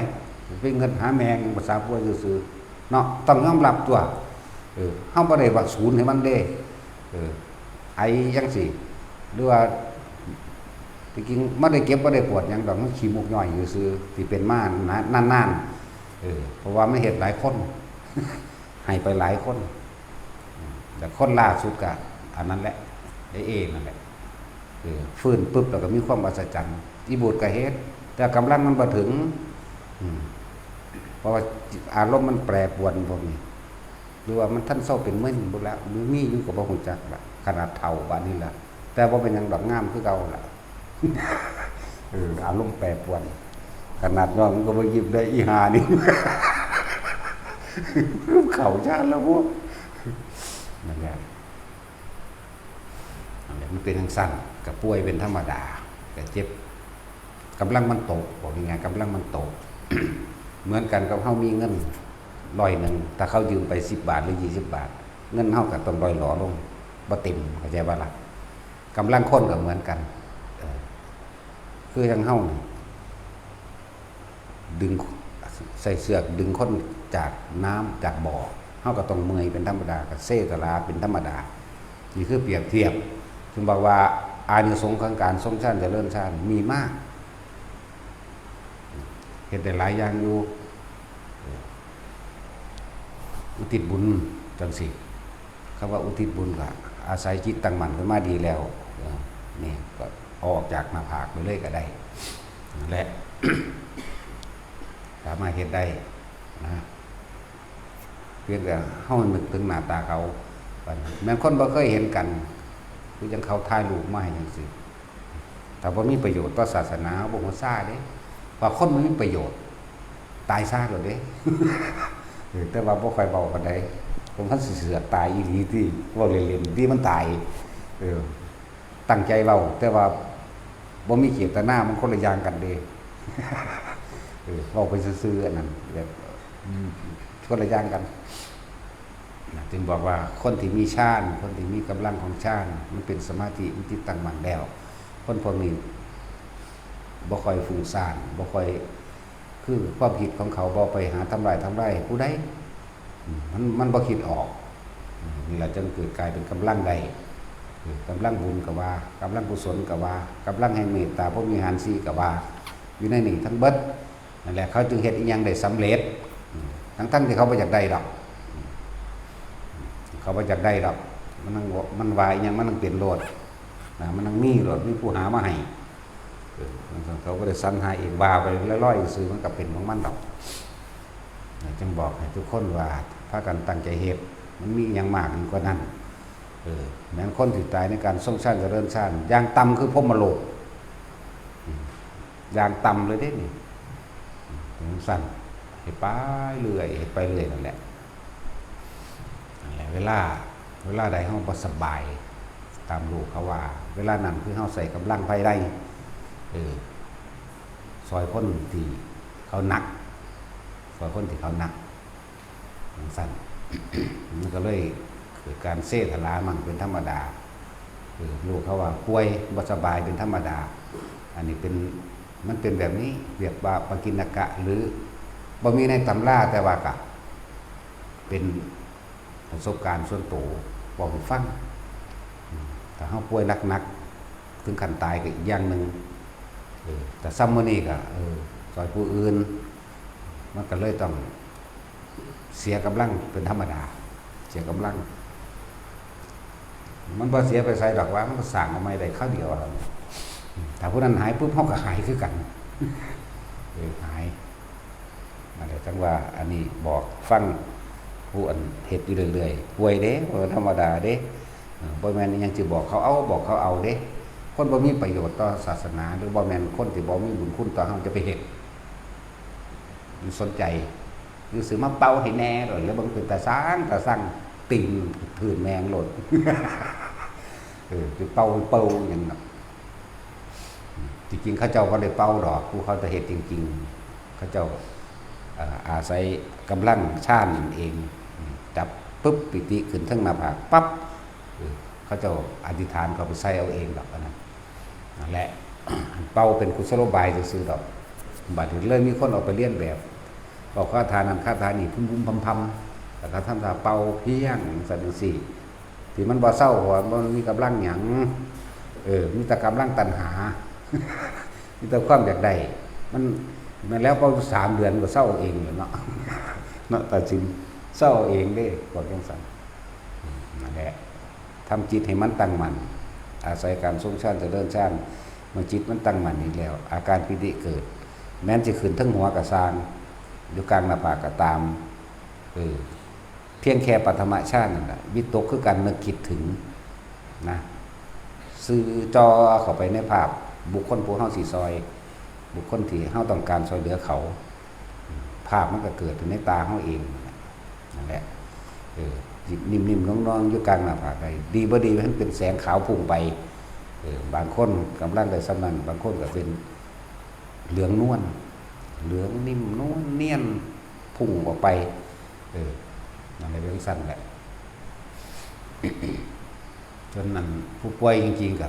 ไปเงินหาแมง ภาษาป่วยซื่อๆ เนาะ ต้องยอมรับตัว เออ เฮาบ่ได้ว่าศูนย์ให้มันเด้ เออ ไอจังซี่ หรือว่า ที่จริงบ่ได้เจ็บบ่ได้ปวดหยังดอก มันขี้มูกย้อยซื่อๆ ที่เป็นมานะ นานๆ เออ เพราะว่ามันเฮ็ดหลายคน ให้ไปหลายคน อืม แต่คนล่าสุดก็อันนั้นแหละ ไอ้เอนั่นแหละ เออ ฟื้นปุ๊บแล้วก็มีความอัศจรรย์ อีบูดก็เฮ็ด แต่กำลังมันบ่ถึง อืม เพราะว่าอารมณ์มันแปรปรวนพวกนี้ หรือว่ามันทันเซาเป็นมึนพุ้นละ หรือมีอยู่ก็บ่ฮู้จักละ ขนาดเฒ่าปานนี้ละ แต่บ่เป็นหยังดอก งามคือเก่าละ เออ อารมณ์แปรปรวน ขนาดน้องมันก็บ่ยิ้มได้ อีห่านี่ เข้าฌานแล้วพวก นั่นแหละ นั่นแหละ มันเป็นจังซั่น ก็ป่วยเป็นธรรมดา ก็เจ็บ กำลังมันตก บอกง่ายๆ กำลังมันตก เหมือนกันกับเฮามีเงินร้อยหนึ่ง ถ้าเขายืมไปสิบบาทหรือยี่สิบบาท เงินเฮาก็ต้องร่อยหลอลง บ่เต็ม เข้าใจบ่ล่ะ กำลังคนก็เหมือนกัน เออ คือจั่งเฮานี่ ดึง ใส่เชือกดึงคนจากน้ำจากบ่อ เฮาก็ต้องเมื่อยเป็นธรรมดา ก็เซตลาเป็นธรรมดา นี่คือเปรียบเทียบ ถึงบอกว่าอานิสงส์ของการทรงฌานเจริญฌานมีมาก เฮ็ดได้หลายอย่างอยู่ อุทิศบุญจังซี่ คำว่าอุทิศบุญก็อาศัยจิตตั้งมั่นขึ้นมาดีแล้ว เออ นี่ก็เอาออกจากหน้าผากไปเลยก็ได้ และ สามารถเฮ็ดได้นะ เพียงแต่เฮานึกถึงหน้าตาเขา แม่นคนบ่เคยเห็นกัน คือจั่งเขาถ่ายรูปมาให้จังซี่ ถ้าบ่มีประโยชน์ต่อศาสนา บ่ฮู้ซ่าเด้ ว่าคนบ่มีประโยชน์ ตายซ่าโลดเด้ เออ แต่ว่าบ่ค่อยเว้าปานใด ผมมันสิเสือกตายอีหลีติ เว้าเล่นๆ ติมันตาย เออ ตั้งใจเว้า แต่ว่าบ่มีเจตนา มันคนละอย่างกันเด้ เออ เว้าไปซื่อๆ อันนั้น แบบ อืม คนละอย่างกัน นะ จึงบอกว่าคนที่มีฌาน คนที่มีกำลังของฌาน มันเป็นสมาธิ มันจิตตั้งมั่นแล้ว คนพวกนี้บ่ค่อยฟุ้งซ่าน บ่ค่อย คือความคิดของเขาบ่ไปหาทำลาย ทำลายผู้ใด อืม มัน มันบ่คิดออก อืม นี่ล่ะจึงเกิดกลายเป็นกำลังได้ เออ กำลังบุญก็ว่า กำลังกุศลก็ว่า กำลังแห่งเมตตาพรหมวิหารสี่ก็ว่า อยู่ในนี่ทั้งเบิด นั่นแหละ เขาจึงเฮ็ดอิหยังได้สำเร็จ อืม ทั้งๆที่เขาบ่อยากได้ดอก อืม เขาบ่อยากได้ดอก มันนั่ง มันว่าอิหยัง มันนั่งเป็นโลด นะ มันนั่งมีโลด มีผู้หามาให้ เออ มันเขาบ่ได้สรรหาเอง ว่าไปลอยๆ ซื่อ มันก็เป็นของมันดอก นะ จึงบอกให้ทุกคนว่า พากันตั้งใจเฮ็ด มันมีอิหยังมากยิ่งกว่านั้น เออ แม้นคนที่ตายในการทรงฌานเจริญฌาน อย่างต่ำคือพรหมโลก อืม อย่างต่ำเลยเด้นี่ จั่งซั้น เฮ็ดไปเรื่อย เฮ็ดไปเรื่อยนั่นแหละ นั่นแหละ เวลา เวลาใดเฮาบ่สบาย ตามลูกเขาว่า เวลานั้นคือเฮาใช้กำลังภายใน เออ ซอยคนที่เขาหนัก ซอยคนที่เขาหนัก จั่งซั้น มันก็เลยเกิดการเซทลามั่งเป็นธรรมดา เออ ลูกเขาว่าป่วยบ่สบายเป็นธรรมดา อันนี้เป็น มันเป็นแบบนี้ เรียกว่าปกิณกะ หรือบ่มีในตำรา แต่ว่ากะเป็นประสบการณ์ส่วนตัว เว้าให้ฟัง อืม ถ้าเฮาป่วยหนักๆ ถึงขั้นตายก็อีกอย่างหนึ่ง เออ แต่ซ้ำมื้อนี้ก็ เออ ซอยผู้อื่น มันก็เลยต้องเสียกำลังเป็นธรรมดา เสียกำลัง มันบ่เสียไปไสดอกว่า มันก็สร้างเอาใหม่ได้คราวเดียวอะ ถ้าผู้นั้นหายปุ๊บ เฮาก็หายคือกัน เออ หาย นั่นแหละ จั่งว่าอันนี้บอกฟัง ผู้อันเฮ็ดอยู่เรื่อยๆ ป่วยเด้ บ่ธรรมดาเด้ เออ บ่แม่นอิหยังสิบอกเขาเอา บอกเขาเอาเด้ คนบ่มีประโยชน์ต่อศาสนา หรือบ่แม่นคนที่บ่มีบุญคุณต่อเฮา จะไปเฮ็ด มันสนใจ หรือสิมาเป่าให้แหน่ แล้วเบิ่งเป็นตาซัง ตาซัง ติ่งถืนแมงโลด เออ ไปเป่า ไปเป่าหยังน่ะ จริงๆ เขาเจ้าบ่ได้เป่าดอก ผู้เขาจะเฮ็ดจริงๆ เขาเจ้า เอ่อ อาศัยกำลังฌานนั่นเอง จับปุ๊บ ปิติขึ้นเทิงหน้าผากปั๊บ เออ เขาเจ้าอธิษฐานเขาไปใส่เอาเองดอกอันนั้น นั่นแหละ เป่าเป็นกุศโลบายซื่อๆดอก บัดนี้เลยมีคนเอาไปเลียนแบบ เป่าคาถานั้นคาถานี้ พุ้มๆ พำๆ แล้วก็ทำท่าเป่าเพียงจั่งซั้นจั่งซี้ ที่มันบ่เซา เพราะว่ามันมีกำลังหยัง เออ มีแต่กำลังตัณหา มีแต่ความอยากได้ มัน แม่นแล้ว พอสามเดือนก็เซาเองแหละเนาะ เนาะ ตัดสินเซาเองเด้ พวกจั่งซั้น อืม นั่นแหละ ทำจิตให้มันตั้งมั่น อาศัยการทรงฌานเจริญฌาน เมื่อจิตมันตั้งมั่นอีกแล้ว อาการปีติเกิด แม้นจะขึ้นเทิงหัวก็ซ่าง อยู่กลางหน้าผากก็ตาม เออ เพียงแค่ปฐมฌานนั่นแหละ วิตกคือการนึกคิดถึงนะ ซื่อจ่อเข้าไปในภาพบุคคลผู้เฮาสิซอย บุคคลที่เฮาต้องการซอยเหลือเขา ภาพมันก็เกิดขึ้นในตาเฮาเองนั่นแหละ เออ นิ่มๆ นวลๆ อยู่กลางหน้าผากได้ ดีบ่ดีมันเป็นแสงขาวพุ่งไป เออ บางคนกำลังได้ส่ำนั้น บางคนก็เป็นเหลืองนวล เหลืองนิ่มนวลเนียน พุ่งออกไป เออ นั่นแหละ เป็นจั่งซั้นแหละ จนนั้นผู้ป่วยจริงๆ ก็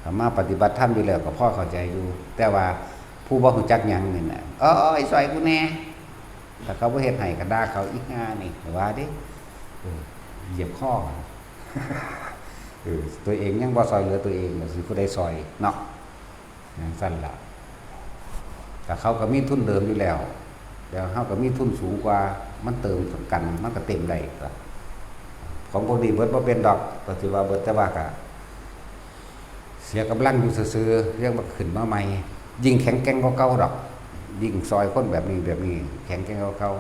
ถ้ามาปฏิบัติธรรมอยู่แล้วก็พอเข้าใจอยู่ แต่ว่าผู้บ่รู้จักหยังนี่นะ "โอ๊ย ซอยกูแหน่" ถ้าเขาบ่เฮ็ดให้ก็ด่าเขา "อีห่านี่" ว่าเด้ เออ เหยียบคอ เออ ตัวเองยังบ่ซอยเหลือตัวเอง แล้วสิผู้ใดซอยเนาะ จั่งซั้นล่ะ แต่เขาก็มีทุนเดิมอยู่แล้ว แล้วเฮาก็มีทุนสูงกว่า มันเติมกัน มันก็เต็มได้ก็ ของพวกนี้เบิดบ่เป็นดอก ก็สิว่าเบิด แต่ว่าก็เสียกำลังอยู่ซื่อๆ เรียกว่าขึ้นมาใหม่ ยิ่งแข็งแกร่งกว่าเก่าดอก ยิ่งซอยคนแบบนี้ แบบนี้ แข็งแกร่งกว่าเก่า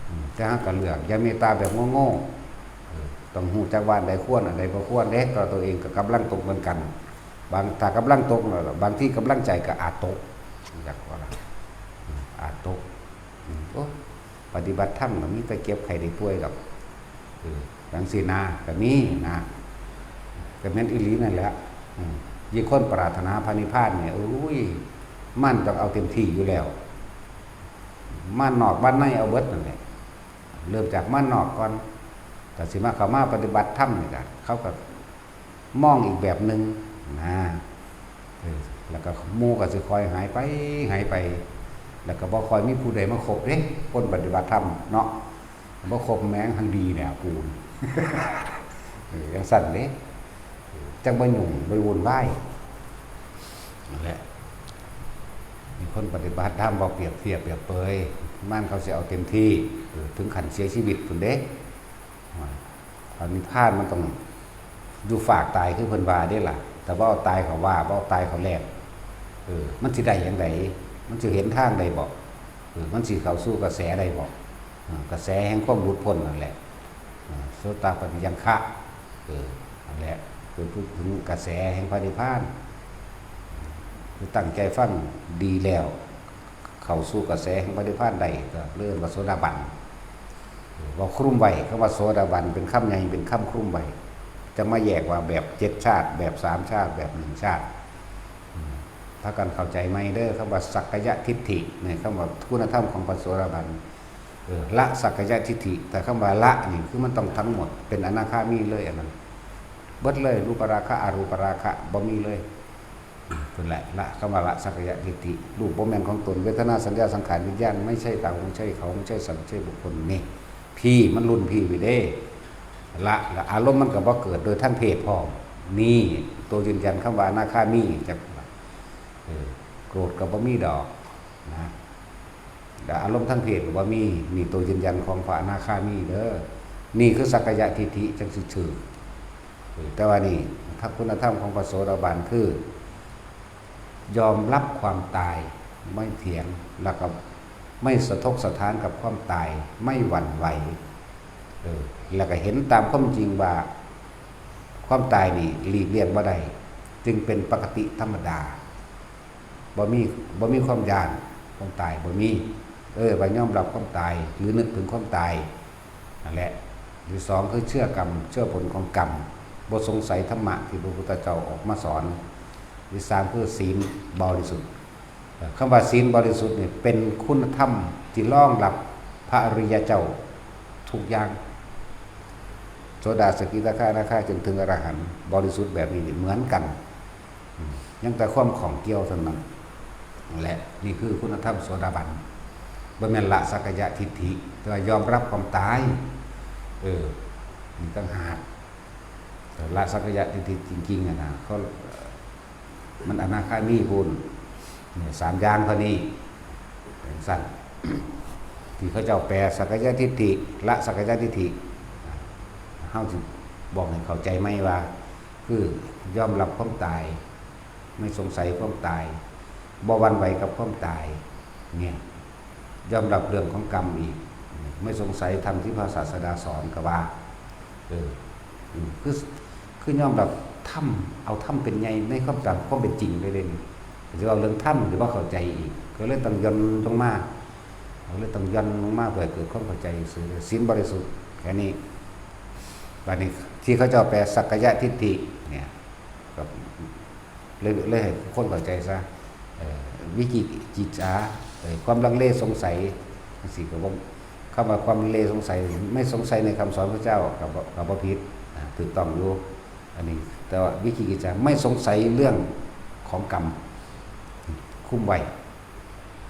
อืม แต่เฮาก็เลือก อย่าเมตตาแบบโง่ๆ เออ ต้องรู้จักว่าอันใดควร อันใดบ่ควรเด้ ก็ตัวเองก็กำลังตกเหมือนกัน บาง ถ้ากำลังตกน่ะ บางทีกำลังใจก็อาจตก อยากว่าล่ะ อาจตก อืม โอ้ ปฏิบัติธรรมก็มีแต่เจ็บไข้ได้ป่วยดอก เออ จังซี้นะ ก็มีนะ ก็แม่นอีหลีนั่นแหละ อืม ยิ่งคนปรารถนาพระนิพพานเนี่ย โอ้ย มันต้องเอาเต็มที่อยู่แล้ว มานนอกมานในเอาเบิดนั่นแหละ เริ่มจากมานนอกก่อน แต่สิมาเข้ามาปฏิบัติธรรมนี่ก็ เขาก็มองอีกแบบหนึ่งนะ เออ แล้วก็หมู่ก็สิค่อยหายไป หายไป แล้วก็บ่ค่อยมีผู้ใดมาคบเด้ คนปฏิบัติธรรมเนาะ บ่คบแม่งหังดีเนี่ยกู เออ จังซั่นเด้ จังบ่ยุ่งบ่วุ่นวาย นั่นแหละ มีคนปฏิบัติธรรมบ่เปรียบเทียบเปรียบเปย มันเขาสิเอาเต็มที่ เออ ถึงขั้นเสียชีวิตพุ้นเด้ พระนิพพานมันต้องอยู่ฟากตายคือเพิ่นว่าเด้ล่ะ แต่ว่าเอาตายเขาว่า บ่เอาตายเขาแลก เออ มันสิได้จั่งใด มันสิเห็นทางได้บ่ เออ มันสิเข้าสู่กระแสได้บ่ เออ กระแสแห่งความหลุดพ้นนั่นแหละ เออ โสตาปัตติยังคะ เออ นั่นแหละ คือพูดถึงกระแสแห่งพระนิพพาน คือตั้งใจฟังดีแล้ว เข้าสู่กระแสแห่งพระนิพพานได้ ก็เรียกว่าโสดาบัน เว้าคลุมไว้ คำว่าโสดาบันเป็นคำใหญ่ เป็นคำคลุมไว้ จะมาแยกว่าแบบเจ็ดชาติ แบบสามชาติ แบบหนึ่งชาติ อืม พากันเข้าใจใหม่เด้อ คำว่าสักกายทิฏฐิเนี่ย คำว่าคุณธรรมของพระโสดาบัน เออ ละสักกายทิฏฐิ แต่คำว่าละนี่คือมันต้องทั้งหมด เป็นอนาคามีเลยอันนั้น เบิดเลย รูปราคะ อรูปราคะ บ่มีเลย อืม เพิ่นละ ละ คำว่าละสักกายทิฏฐิ รูปบ่แม่นของตน เวทนา สัญญา สังขาร วิญญาณ ไม่ใช่เรา ไม่ใช่เขา ไม่ใช่สัตว์ ไม่ใช่บุคคล นี่ พี่มันรุ่นพี่ไปเด้ ละ ละ อารมณ์มันก็บ่เกิดโดยทางเพศพร้อม นี่ ตัวยืนยันคำว่าอนาคามี จัก เออ โกรธก็บ่มีดอก นะ และอารมณ์ทางเพศก็บ่มี นี่ตัวยืนยันของพระอนาคามีเด้อ นี่คือสักกายทิฏฐิจังสิถืก เออ แต่ว่านี่ ถ้าคุณธรรมของพระโสดาบันคือ ยอมรับความตาย ไม่เถียง แล้วก็ไม่สะทกสะท้านกับความตาย ไม่หวั่นไหว เออ แล้วก็เห็นตามความจริงว่า ความตายนี่หลีกเลี่ยงบ่ได้ จึงเป็นปกติธรรมดา บ่มี บ่มีความย้านความตาย บ่มี เออ ว่ายอมรับความตาย หรือนึกถึงความตาย นั่นแหละ ที่สองคือเชื่อกรรม เชื่อผลของกรรม บ่สงสัยธรรมะที่พระพุทธเจ้าออกมาสอน ที่สามคือศีลบริสุทธิ์ เอ่อ คำว่าศีลบริสุทธิ์เนี่ยเป็นคุณธรรมที่รองรับพระอริยเจ้าทุกอย่าง โสดา สกิทาคา อนาคา จนถึงอรหันต์ บริสุทธิ์แบบนี้นี่เหมือนกัน อืม ยังแต่ความข้องเกี่ยวเท่านั้นแหละ นี่คือคุณธรรมโสดาบัน บ่แม่นละสักกายทิฏฐิ แต่ว่ายอมรับความตาย เออ นี่ต่างหาก แต่ละสักกายทิฏฐิจริงๆอะนะ เขา มันอนาคามีพุ้น เนี่ย สามอย่างเท่านี้ เป็นสั้น ที่เขาเจ้าแปลสักกายทิฏฐิ ละสักกายทิฏฐิ เฮาสิบอกให้เข้าใจไหมว่า คือยอมรับความตาย ไม่สงสัยความตาย บ่หวั่นไหวกับความตาย เนี่ย ยอมรับเรื่องของกรรมอีก ไม่สงสัยธรรมที่พระศาสดาสอนก็ว่า เออ อืม คือ คือยอมรับธรรม เอาธรรมเป็นใหญ่ในความตามความเป็นจริงเลยเด้นี่ สิเอาเรื่องธรรมหรือว่าเข้าใจอีก ก็เลยต้องย่อนลงมา ก็เลยต้องย่อนลงมาเพื่อให้เกิดความเข้าใจซื่อ ศีลบริสุทธิ์ แค่นี้ บัดนี้ที่เขาเจ้าแปลสักกายทิฏฐิเนี่ย ก็เลย เลยให้คนเข้าใจซะ เอ่อ วิจิกิจฉา เอ่อ ความลังเลสงสัย จังซี้ก็บ่ คำว่าความลังเลสงสัย ไม่สงสัยในคำสอนพระเจ้า ก็บ่ ก็บ่ผิด อ่า ถูกต้องอยู่ อันนี้ แต่ว่าวิจิกิจฉา ไม่สงสัยเรื่องของกรรม คุ้มไว้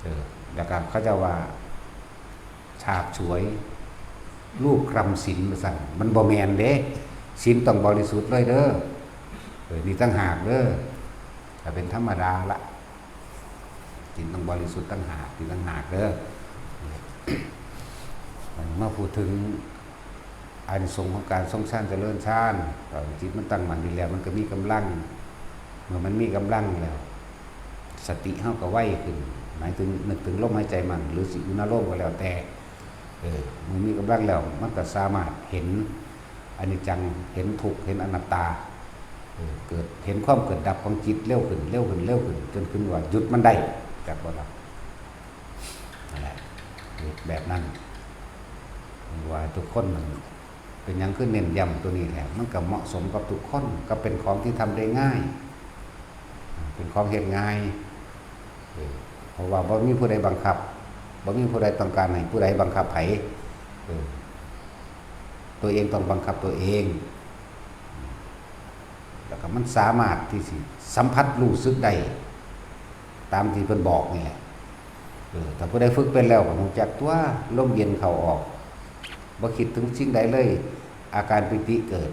เออ แล้วก็เขาเจ้าว่า ฉาบฉวย รูปคลำศีลว่าซั่น มันบ่แม่นเด้ ศีลต้องบริสุทธิ์เลยเด้อ เออ นี่ต่างหากเด้อ ก็เป็นธรรมดาละ ศีลต้องบริสุทธิ์ต่างหาก ศีลต่างหากเด้อ มาพูดถึงอานิสงส์ของการทรงฌานเจริญฌาน จิตมันตั้งมั่นดีแล้ว มันก็มีกำลัง เมื่อมันมีกำลังแล้ว สติเฮาก็ไวขึ้น หมายถึงนึกถึงลมหายใจมั่น หรือสิอุณาโลมก็แล้วแต่ เออ มันมีกำลังแล้ว มันก็สามารถเห็นอนิจจัง เห็นทุกข์ เห็นอนัตตา เอ เกิดเห็นความเกิดดับของจิตเร็วขึ้น เร็วขึ้น เร็วขึ้น จนขึ้นว่าหยุดมันได้ จักบ่ล่ะ นั่นแหละ แบบนั้น ว่าทุกคนมันเป็นหยังคือเน้นย้ำตัวนี้แท้ มันก็เหมาะสมกับทุกคน ก็เป็นของที่ทำได้ง่าย เป็นของเฮ็ดง่าย เออ เพราะว่าบ่มีผู้ใดบังคับ บ่มีผู้ใดต้องการให้ผู้ใดบังคับไผ เออ ตัวเองต้องบังคับตัวเอง แล้วก็มันสามารถที่สิสัมผัสรู้สึกได้ ตามที่เพิ่นบอกนี่แหละ เออ ถ้าผู้ใดฝึกเป็นแล้วก็รู้จักตัว ลมเย็นเข้าออก บ่คิดถึงสิ่งใดเลย อาการปีติเกิด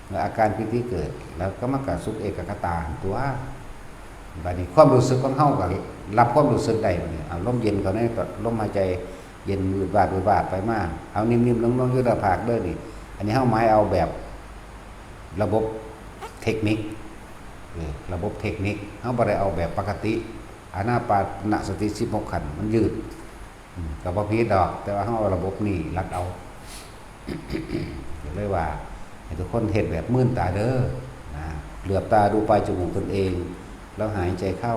เมื่ออาการปีติเกิด แล้วก็มันก็สุขเอกัคคตาตัว บัดนี้ความรู้สึกของเฮาก็รับความรู้สึกได้บัดนี้ เอาลมเย็นเข้าใน ลมหายใจเย็นวืดวาด วืดวาดไปมา เอานิ่มๆ นุ่มๆ อยู่หน้าผากเด้อนี่ อันนี้เฮาหมายเอาแบบระบบเทคนิค เออ ระบบเทคนิค เฮาบ่ได้เอาแบบปกติ อานาปานสติสิบหกขั้น มันยืด อืม ก็บ่ผิดดอก แต่ว่าเฮาเอาระบบนี้รัดเอา ก็เลยว่าให้ทุกคนเฮ็ดแบบมืนตาเด้อ นะ เหลือบตาดูปลายจมูกตนเอง แล้วหายใจเข้า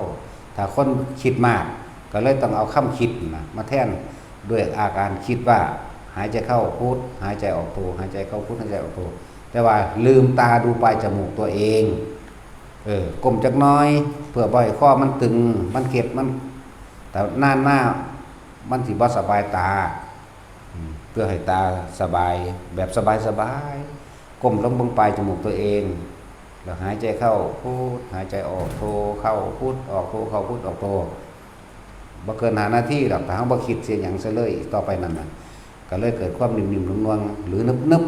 ถ้าคนคิดมาก ก็เลยต้องเอาคำคิดนะ มาแทนด้วยอาการคิดว่า หายใจเข้าพุท หายใจออกโท หายใจเข้าพุท หายใจออกโท แต่ว่าลืมตาดูปลายจมูกตัวเอง เออ ก้มจักหน่อย เพื่อบ่ให้คอมันตึง มันเคล็ด มัน แต่นานมา มันสิบ่สบายตา อืม เพื่อให้ตาสบาย แบบสบายๆ ก้มลงเบิ่งปลายจมูกตัวเอง แล้วหายใจเข้าพุท หายใจออกโท เข้าพุท ออกโท เข้าพุท ออกโท บ่เกินห้านาทีดอก ถ้าเฮาบ่คิดเสียหยังซะเลย ต่อไปนั่นน่ะ ก็เลยเกิดความนิ่มๆ นวลๆ หรือนึบ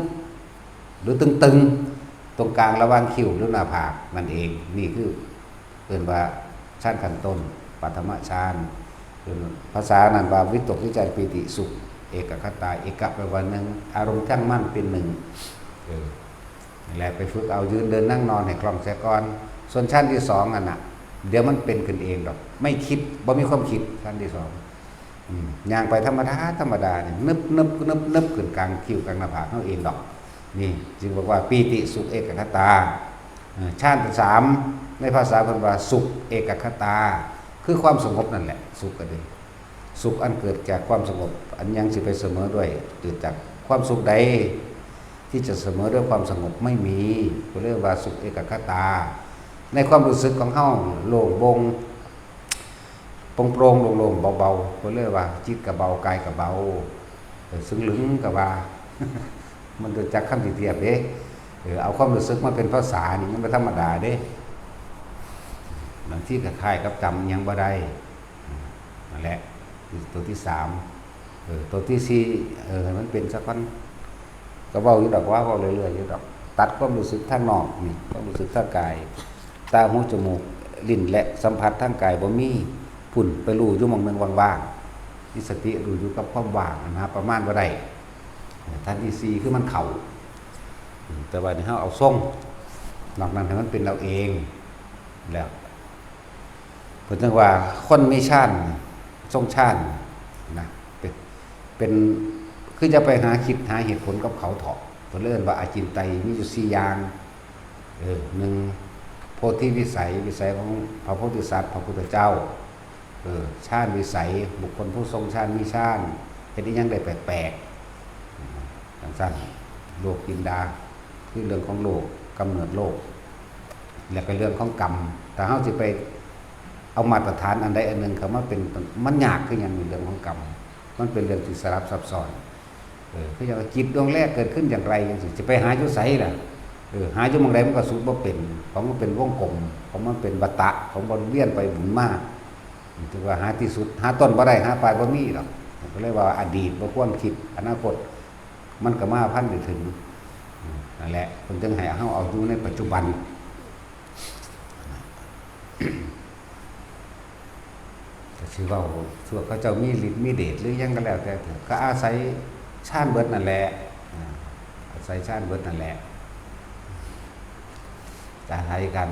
ๆ หรือตึงๆ ตรงกลางระหว่างคิ้วหรือหน้าผากนั่นเอง นี่คือเอิ้นว่าฌานขั้นต้น ปฐมฌาน เป็นภาษานั้นว่าวิตกวิจารปีติสุข เอกัคคตา เอกะแปลว่าหนึ่ง อารมณ์ตั้งมั่นเป็นหนึ่ง เออ นั่นแหละ ไปฝึกเอายืนเดินนั่งนอนให้คล่องเสียก่อน ส่วนฌานที่สองนั่นน่ะ เดี๋ยวมันเป็นขึ้นเองดอก ไม่คิด บ่มีความคิด ฌานที่สอง อืม ย่างไปธรรมดา ธรรมดานี่ นึบนึบนึบนึบขึ้นกลางคิ้วกลางหน้าผากเฮาเองดอก นี่จึงบอกว่าปีติสุขเอกัคคตา เออ ฌานที่สาม ในภาษาเพิ่นว่าสุขเอกัคคตา คือความสงบนั่นแหละ สุขก็ดี สุขอันเกิดจากความสงบ อันยังสิไปเสมอด้วย เกิดจากความสุขใด ที่จะเสมอด้วยความสงบไม่มี ก็เรียกว่าสุขเอกัคคตา ในความรู้สึกของเฮาโล่งโปร่ง โปร่งๆ โล่งๆ เบาๆ ก็เลยว่าจิตก็เบา กายก็เบา เออ ซึ่งลึงก็ว่า มันรู้จักคำที่เทียบเด้ เออ เอาความรู้สึกมาเป็นภาษานี่มันบ่ธรรมดาเด้ บางทีก็คล้ายกับจำหยังบ่ได้ นั่นแหละ ตัวที่สาม เออ ตัวที่สี่ เออ ให้มันเป็นซะก่อน ก็เว้าอยู่ดอก ว่าเว้าเรื่อยๆ อยู่ดอก ตัดความรู้สึกทางนอกนี่ ความรู้สึกทางกาย ตา หู จมูก ลิ้น และสัมผัสทางกายบ่มี พุ้นไปรู้อยู่หม่องหนึ่งว่างๆ มีสติรู้อยู่กับความว่างนะ ประมาณบ่ได้ เออ ฌานที่สี่ คือมันเข้า อืม แต่ว่านี่เฮาเอาทรง นอกนั้นให้มันเป็นเอาเอง แล้ว เพิ่นจั่งว่าคนมีฌาน ทรงฌานนะ เป็น เป็น คือจะไปหาคิดหาเหตุผลกับเขาเถาะ เพิ่นเลยเอิ้นว่าอาจินไตยมีอยู่สี่อย่าง เออ หนึ่ง โพธิวิสัย วิสัยของพระโพธิสัตว์ พระพุทธเจ้า เออ ฌานวิสัย บุคคลผู้ทรงฌานมีฌาน เฮ็ดอิหยังได้แปลกๆ จั่งซั้น โลกินดา คือเรื่องของโลก กำเนิดโลก และก็เรื่องของกรรม ถ้าเฮาสิไปเอามาตรฐานอันใดอันหนึ่งเข้ามาเป็น มันยากคือหยังในเรื่องของกรรม มันเป็นเรื่องที่สลับซับซ้อน เออ คืออย่างว่าจิตดวงแรกเกิดขึ้นอย่างไรจังซี่ สิไปหาอยู่ไสล่ะ เออ หาอยู่หม่องใดมันก็สุดบ่เป็น ของมันเป็นวงกลม ของมันเป็นวัฏฏะ ของมันเวียนไปหมุนมา ถือว่าหาที่สุด หาต้นบ่ได้ หาปลายบ่มีดอก ก็เลยว่าอดีตบ่ควรคิด อนาคต มันก็มาพันได้ถึง นั่นแหละ เพิ่นจึงให้เฮาเอาอยู่ในปัจจุบัน ก็สิเว้า พวกเขาเจ้ามีฤทธิ์มีเดชหรือหยังก็แล้วแต่เถาะ ก็อาศัยฌานเบิดนั่นแหละ อ่า อาศัยฌานเบิดนั่นแหละ อาศัยการ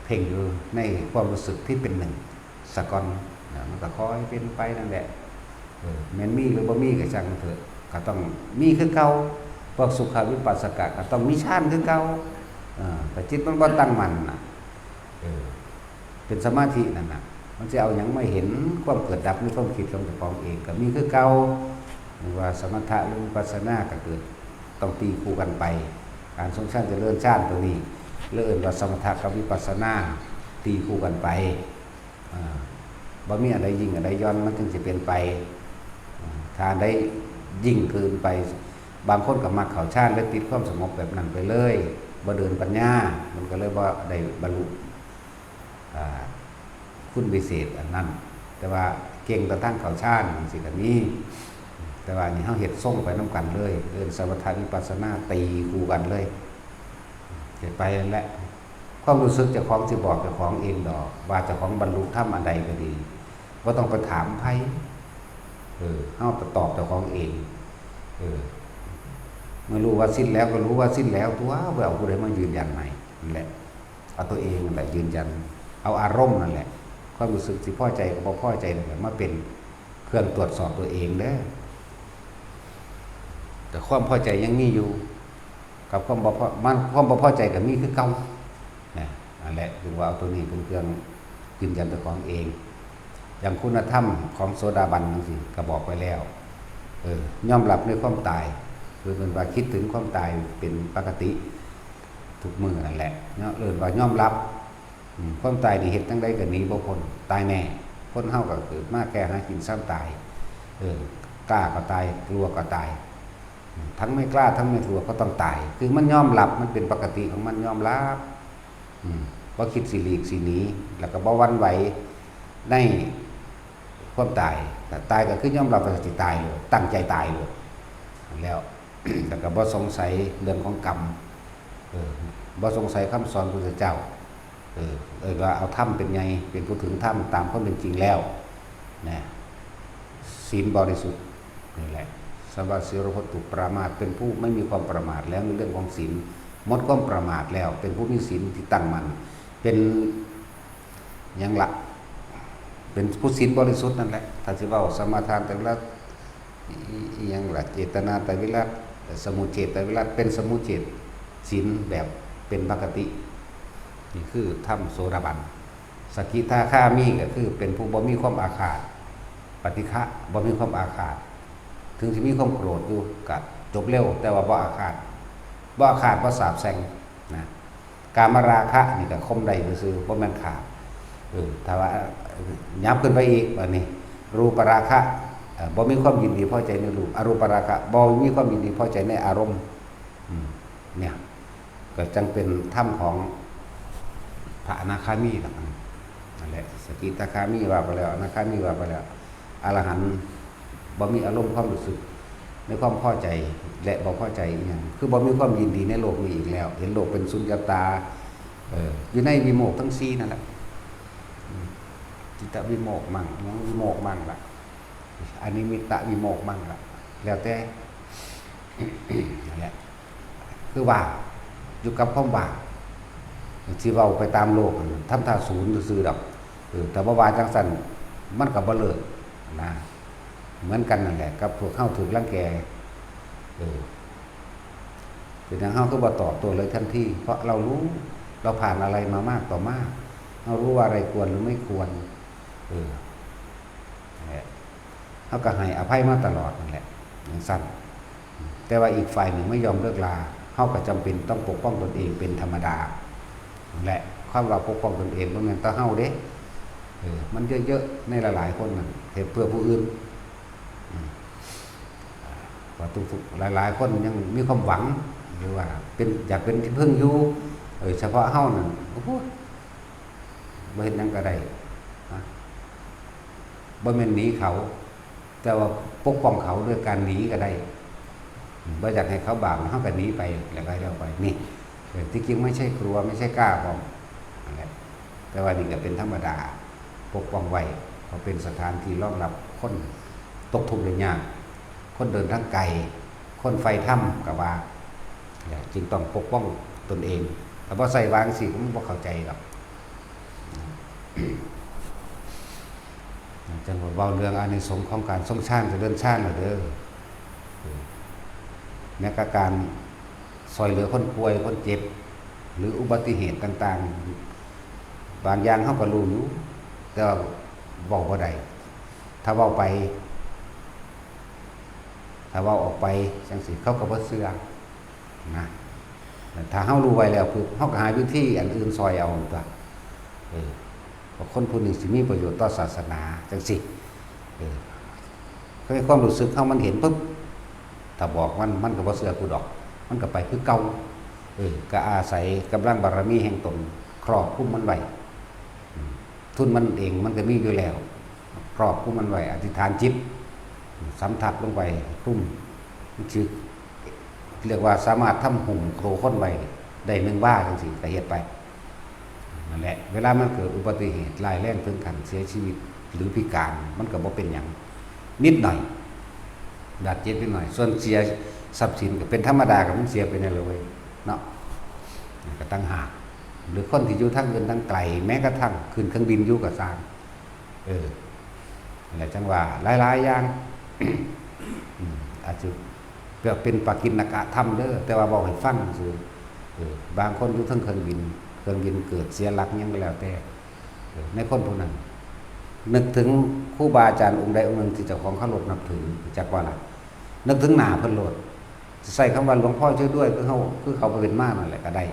เพ่งอยู่ในความรู้สึกที่เป็นหนึ่งซะก่อน นะ มันก็ค่อยเป็นไปนั่นแหละ เออ แม่นมีหรือบ่มีก็ช่างเถาะ ก็ต้องมีคือเก่า พวกสุขวิปัสสกะก็ต้องมีฌานคือเก่า เออ แต่จิตมันบ่ตั้งมั่นน่ะ เออ เป็นสมาธินั่นน่ะ มันสิเอาหยังมาเห็นความเกิดดับในความคิดของเจ้าของเอง ก็มีคือเก่า หรือว่าสมถะหรือวิปัสสนาก็เกิด ต้องตีคู่กันไป การทรงฌานเจริญฌานตัวนี้ เลยเอิ้นว่าสมถะกับวิปัสสนา ตีคู่กันไป อ่า บ่มีอันใดยิ่งอันใดหย่อน มันจึงสิเป็นไป อ่า ถ้าอันใดยิ่งเกินไป บางคนก็มักเข้าฌาน เลยติดความสงบแบบนั้นไปเลย บ่เดินปัญญา มันก็เลยบ่ได้บรรลุ อ่า คุณวิเศษอันนั้น แต่ว่าเก่งแต่ทางเข้าฌานจังซี้ก็มี แต่ว่าอันนี้เฮาเฮ็ดทรงไปนำกันเลย เอิ้นสมถะวิปัสสนาตีคู่กันเลย เฮ็ดไปนั่นแหละ ความรู้สึกเจ้าของสิบอกเจ้าของเองดอก ว่าเจ้าของบรรลุธรรมอันใดก็ดี บ่ต้องไปถามไผ เออ เฮาไปตอบเจ้าของเอง เออ เมื่อรู้ว่าสิ้นแล้วก็รู้ว่าสิ้นแล้วตั๊ว บ่เอาผู้ใดมายืนยันให้ นั่นแหละ เอาตัวเองนั่นแหละยืนยัน เอาอารมณ์นั่นแหละ ความรู้สึกสิพอใจกับบ่พอใจนั่นแหละ มาเป็นเครื่องตรวจสอบตัวเองเด้อ แต่ความพอใจยังมีอยู่ กับความบ่พอ มัน ความบ่พอใจก็มีคือเก่า นะ นั่นแหละ จึงว่าเอาตัวนี้เป็นเครื่องยืนยันเจ้าของเอง อย่างคุณธรรมของโสดาบันจังซี้ ก็บอกไว้แล้ว เออ ยอมรับในความตาย คือเพิ่นว่าคิดถึงความตายเป็นปกติทุกมื้อนั่นแหละ เนาะ เอิ้นว่ายอมรับ อืม ความตายนี่เฮ็ดจั่งใดก็หนีบ่พ้น ตายแน่ คนเฮาก็เกิดมาแก่หากินซ้ำตาย เออ กล้าก็ตาย กลัวก็ตาย อืม ทั้งไม่กล้าทั้งไม่กลัวก็ต้องตาย คือมันยอมรับ มันเป็นปกติของมัน ยอมรับ อืม บ่คิดสิหลีกสิหนี แล้วก็บ่หวั่นไหวในความตาย ถ้าตายก็คือยอมรับว่าสิตายโลด ตั้งใจตายโลด แล้ว แล้วก็บ่สงสัยเรื่องของกรรม เออ บ่สงสัยคำสอนพุทธเจ้า เออ เอิ้นว่าเอาธรรมเป็นใหญ่ เป็นผู้ถึงธรรมตามความเป็นจริงแล้ว นะ ศีลบริสุทธิ์ นี่แหละ สวาสีโรโหตุ ปรามาส เป็นผู้ไม่มีความประมาทแล้วในเรื่องของศีล หมดความประมาทแล้ว เป็นผู้มีศีลที่ตั้งมั่น เป็นหยังละ เป็นผู้ศีลบริสุทธิ์นั่นแหละ ถ้าสิเว้าสมาทานแต่ละ อิ อิหยังละ เจตนาไตรวิรัต สมุจเฉทไตรวิรัต เป็นสมุจเฉทศีลแบบเป็นปกติ นี่คือธรรมโสดาบัน สกิทาคามีก็คือเป็นผู้บ่มีความอาฆาต ปฏิฆะ บ่มีความอาฆาต ถึงสิมีความโกรธอยู่ก็จบเร็ว แต่ว่าบ่อาฆาต บ่อาฆาต บ่สาปแช่ง นะ กามราคะนี่ก็ข่มได้ซื่อๆ บ่แม่นฆ่า เออ ถ้าว่า เอ่อ ยับขึ้นไปอีก บัดนี้ รูปราคะ เอ่อ บ่มีความยินดีพอใจในรูป อรูปราคะ บ่มีความยินดีพอใจในอารมณ์ อืม เนี่ย ก็จั่งเป็นธรรมของพระอนาคามีล่ะ นั่นแหละ สกิทาคามีว่าไปแล้ว อนาคามีว่าไปแล้ว อรหันต์บ่มีอารมณ์ความรู้สึกในความพอใจและบ่พอใจอีหยัง คือบ่มีความยินดีในโลกนี้อีกแล้ว เห็นโลกเป็นสุญญตา เออ อยู่ในวิโมกข์ทั้งสี่นั่นแหละ อืม จิตตวิโมกข์มั่ง วิโมกข์มั่งล่ะ อนิมิตตวิโมกข์มั่งล่ะ แล้วแต่ นั่นแหละ คือว่าง อยู่กับความว่าง สิเว้าไปตามโลกนั่น ทำท่าศูนย์ซื่อๆดอก เออ แต่ว่าว่าจั่งซั้น มันก็บ่เลิกนะ เหมือนกันนั่นแหละ กับพวกเฮาถูกรังแก เออ เป็นหยังเฮาคือบ่ตอบโต้เลยทันที เพราะเรารู้ เราผ่านอะไรมามากต่อมาก เรารู้ว่าอะไรควรหรือไม่ควร เออ นั่นแหละ เฮาก็ให้อภัยมาตลอดนั่นแหละ จั่งซั้น แต่ว่าอีกฝ่ายหนึ่งไม่ยอมเลิกลา เฮาก็จำเป็นต้องปกป้องตนเองเป็นธรรมดา นั่นแหละ ความว่าปกป้องตนเองบ่แม่นแต่เฮาเด้ เออ มันเยอะๆ ในหลายๆ คนน่ะ เฮ็ดเพื่อผู้อื่น อืม ว่าทุกๆ หลายๆ คนยังมีความหวัง หรือว่าเป็น อยากเป็นที่พึ่งอยู่ เออ เฉพาะเฮานั่น โอ้โห บ่เฮ็ดหยังก็ได้ นะ บ่แม่นหนีเขา แต่ว่าปกป้องเขาด้วยการหนีก็ได้ บ่อยากให้เขาบาป เฮาก็หนีไป แล้วก็แล้วไป นี่ เออ ที่จริงไม่ใช่กลัว ไม่ใช่กล้าพร้อม นั่นแหละ แต่ว่านี่ก็เป็นธรรมดา ปกป้องไว้ เพราะเป็นสถานที่รองรับคนตกทุกข์ได้ยาก คนเดินทางไกล คนใฝ่ธรรมก็ว่า เนี่ย จึงต้องปกป้องตนเอง ถ้าบ่ใส่วางสิ มันบ่เข้าใจหรอก จั่งว่าเว้าเรื่องอานิสงส์ของการทรงฌานเจริญฌานน่ะเด้อ แม้กระทั่งการซอยเหลือคนป่วย คนเจ็บ หรืออุบัติเหตุต่างๆ บางอย่างเฮาก็รู้อยู่ แต่ว่าเว้าบ่ได้ ถ้าเว้าไป ถ้าเว้าออกไปจั่งซี้ เขาก็บ่เชื่อนะ ถ้าเฮารู้ไว้แล้วปุ๊บ เฮาก็หาวิธีอันอื่นซ่อยเอาตั๊ว เออ เพราะคนผู้นี้สิมีประโยชน์ต่อศาสนาจั่งซี้ เออ ในความรู้สึกเฮามันเห็นปุ๊บ ถ้าบอกมัน มันก็บ่เชื่อกูดอก มันก็ไปคือเก่า เออ ก็อาศัยกำลังบารมีแห่งตนครอบคุมมันไว้ อืม ทุนมันเองมันก็มีอยู่แล้ว ครอบคุมมันไว้ อธิษฐานจิต สำทับลงไป คลุม มันสิเรียกว่าสามารถทำหุ้มโคลคนไว้ได้หนึ่งวาจั่งซี้ ก็เฮ็ดไป นั่นแหละ เวลามันเกิดอุบัติเหตุร้ายแรงถึงขั้นเสียชีวิต หรือพิการ มันก็บ่เป็นหยัง นิดหน่อย บาดเจ็บนิดหน่อย ส่วนเสียทรัพย์สินก็เป็นธรรมดา ก็มันเสียไปนั่นแหละเว้ย เนาะ ก็ต่างหาก หรือคนที่อยู่ทางอื่นทางไกล แม้กระทั่งขึ้นเครื่องบินอยู่ก็ซ่าง เออ นั่นแหละจั่งว่าหลายๆอย่าง อืม อาจจะแบบเป็นปากิณกธรรมเด้อ แต่ว่าเว้าให้ฟังซื่อ เออ บางคนอยู่เทิงเครื่องบิน เครื่องบินเกิดเสียหลักหยังก็แล้วแต่ เออ ในคนผู้นั้น นึกถึงครูบาอาจารย์องค์ใดองค์หนึ่งที่เจ้าของเคารพนับถือ จักว่าล่ะ นึกถึงหน้าเพิ่นโลด สิใช้คำว่า "หลวงพ่อช่วยด้วย" คือเฮา คือเขาเป็นมานั่นแหละก็ได้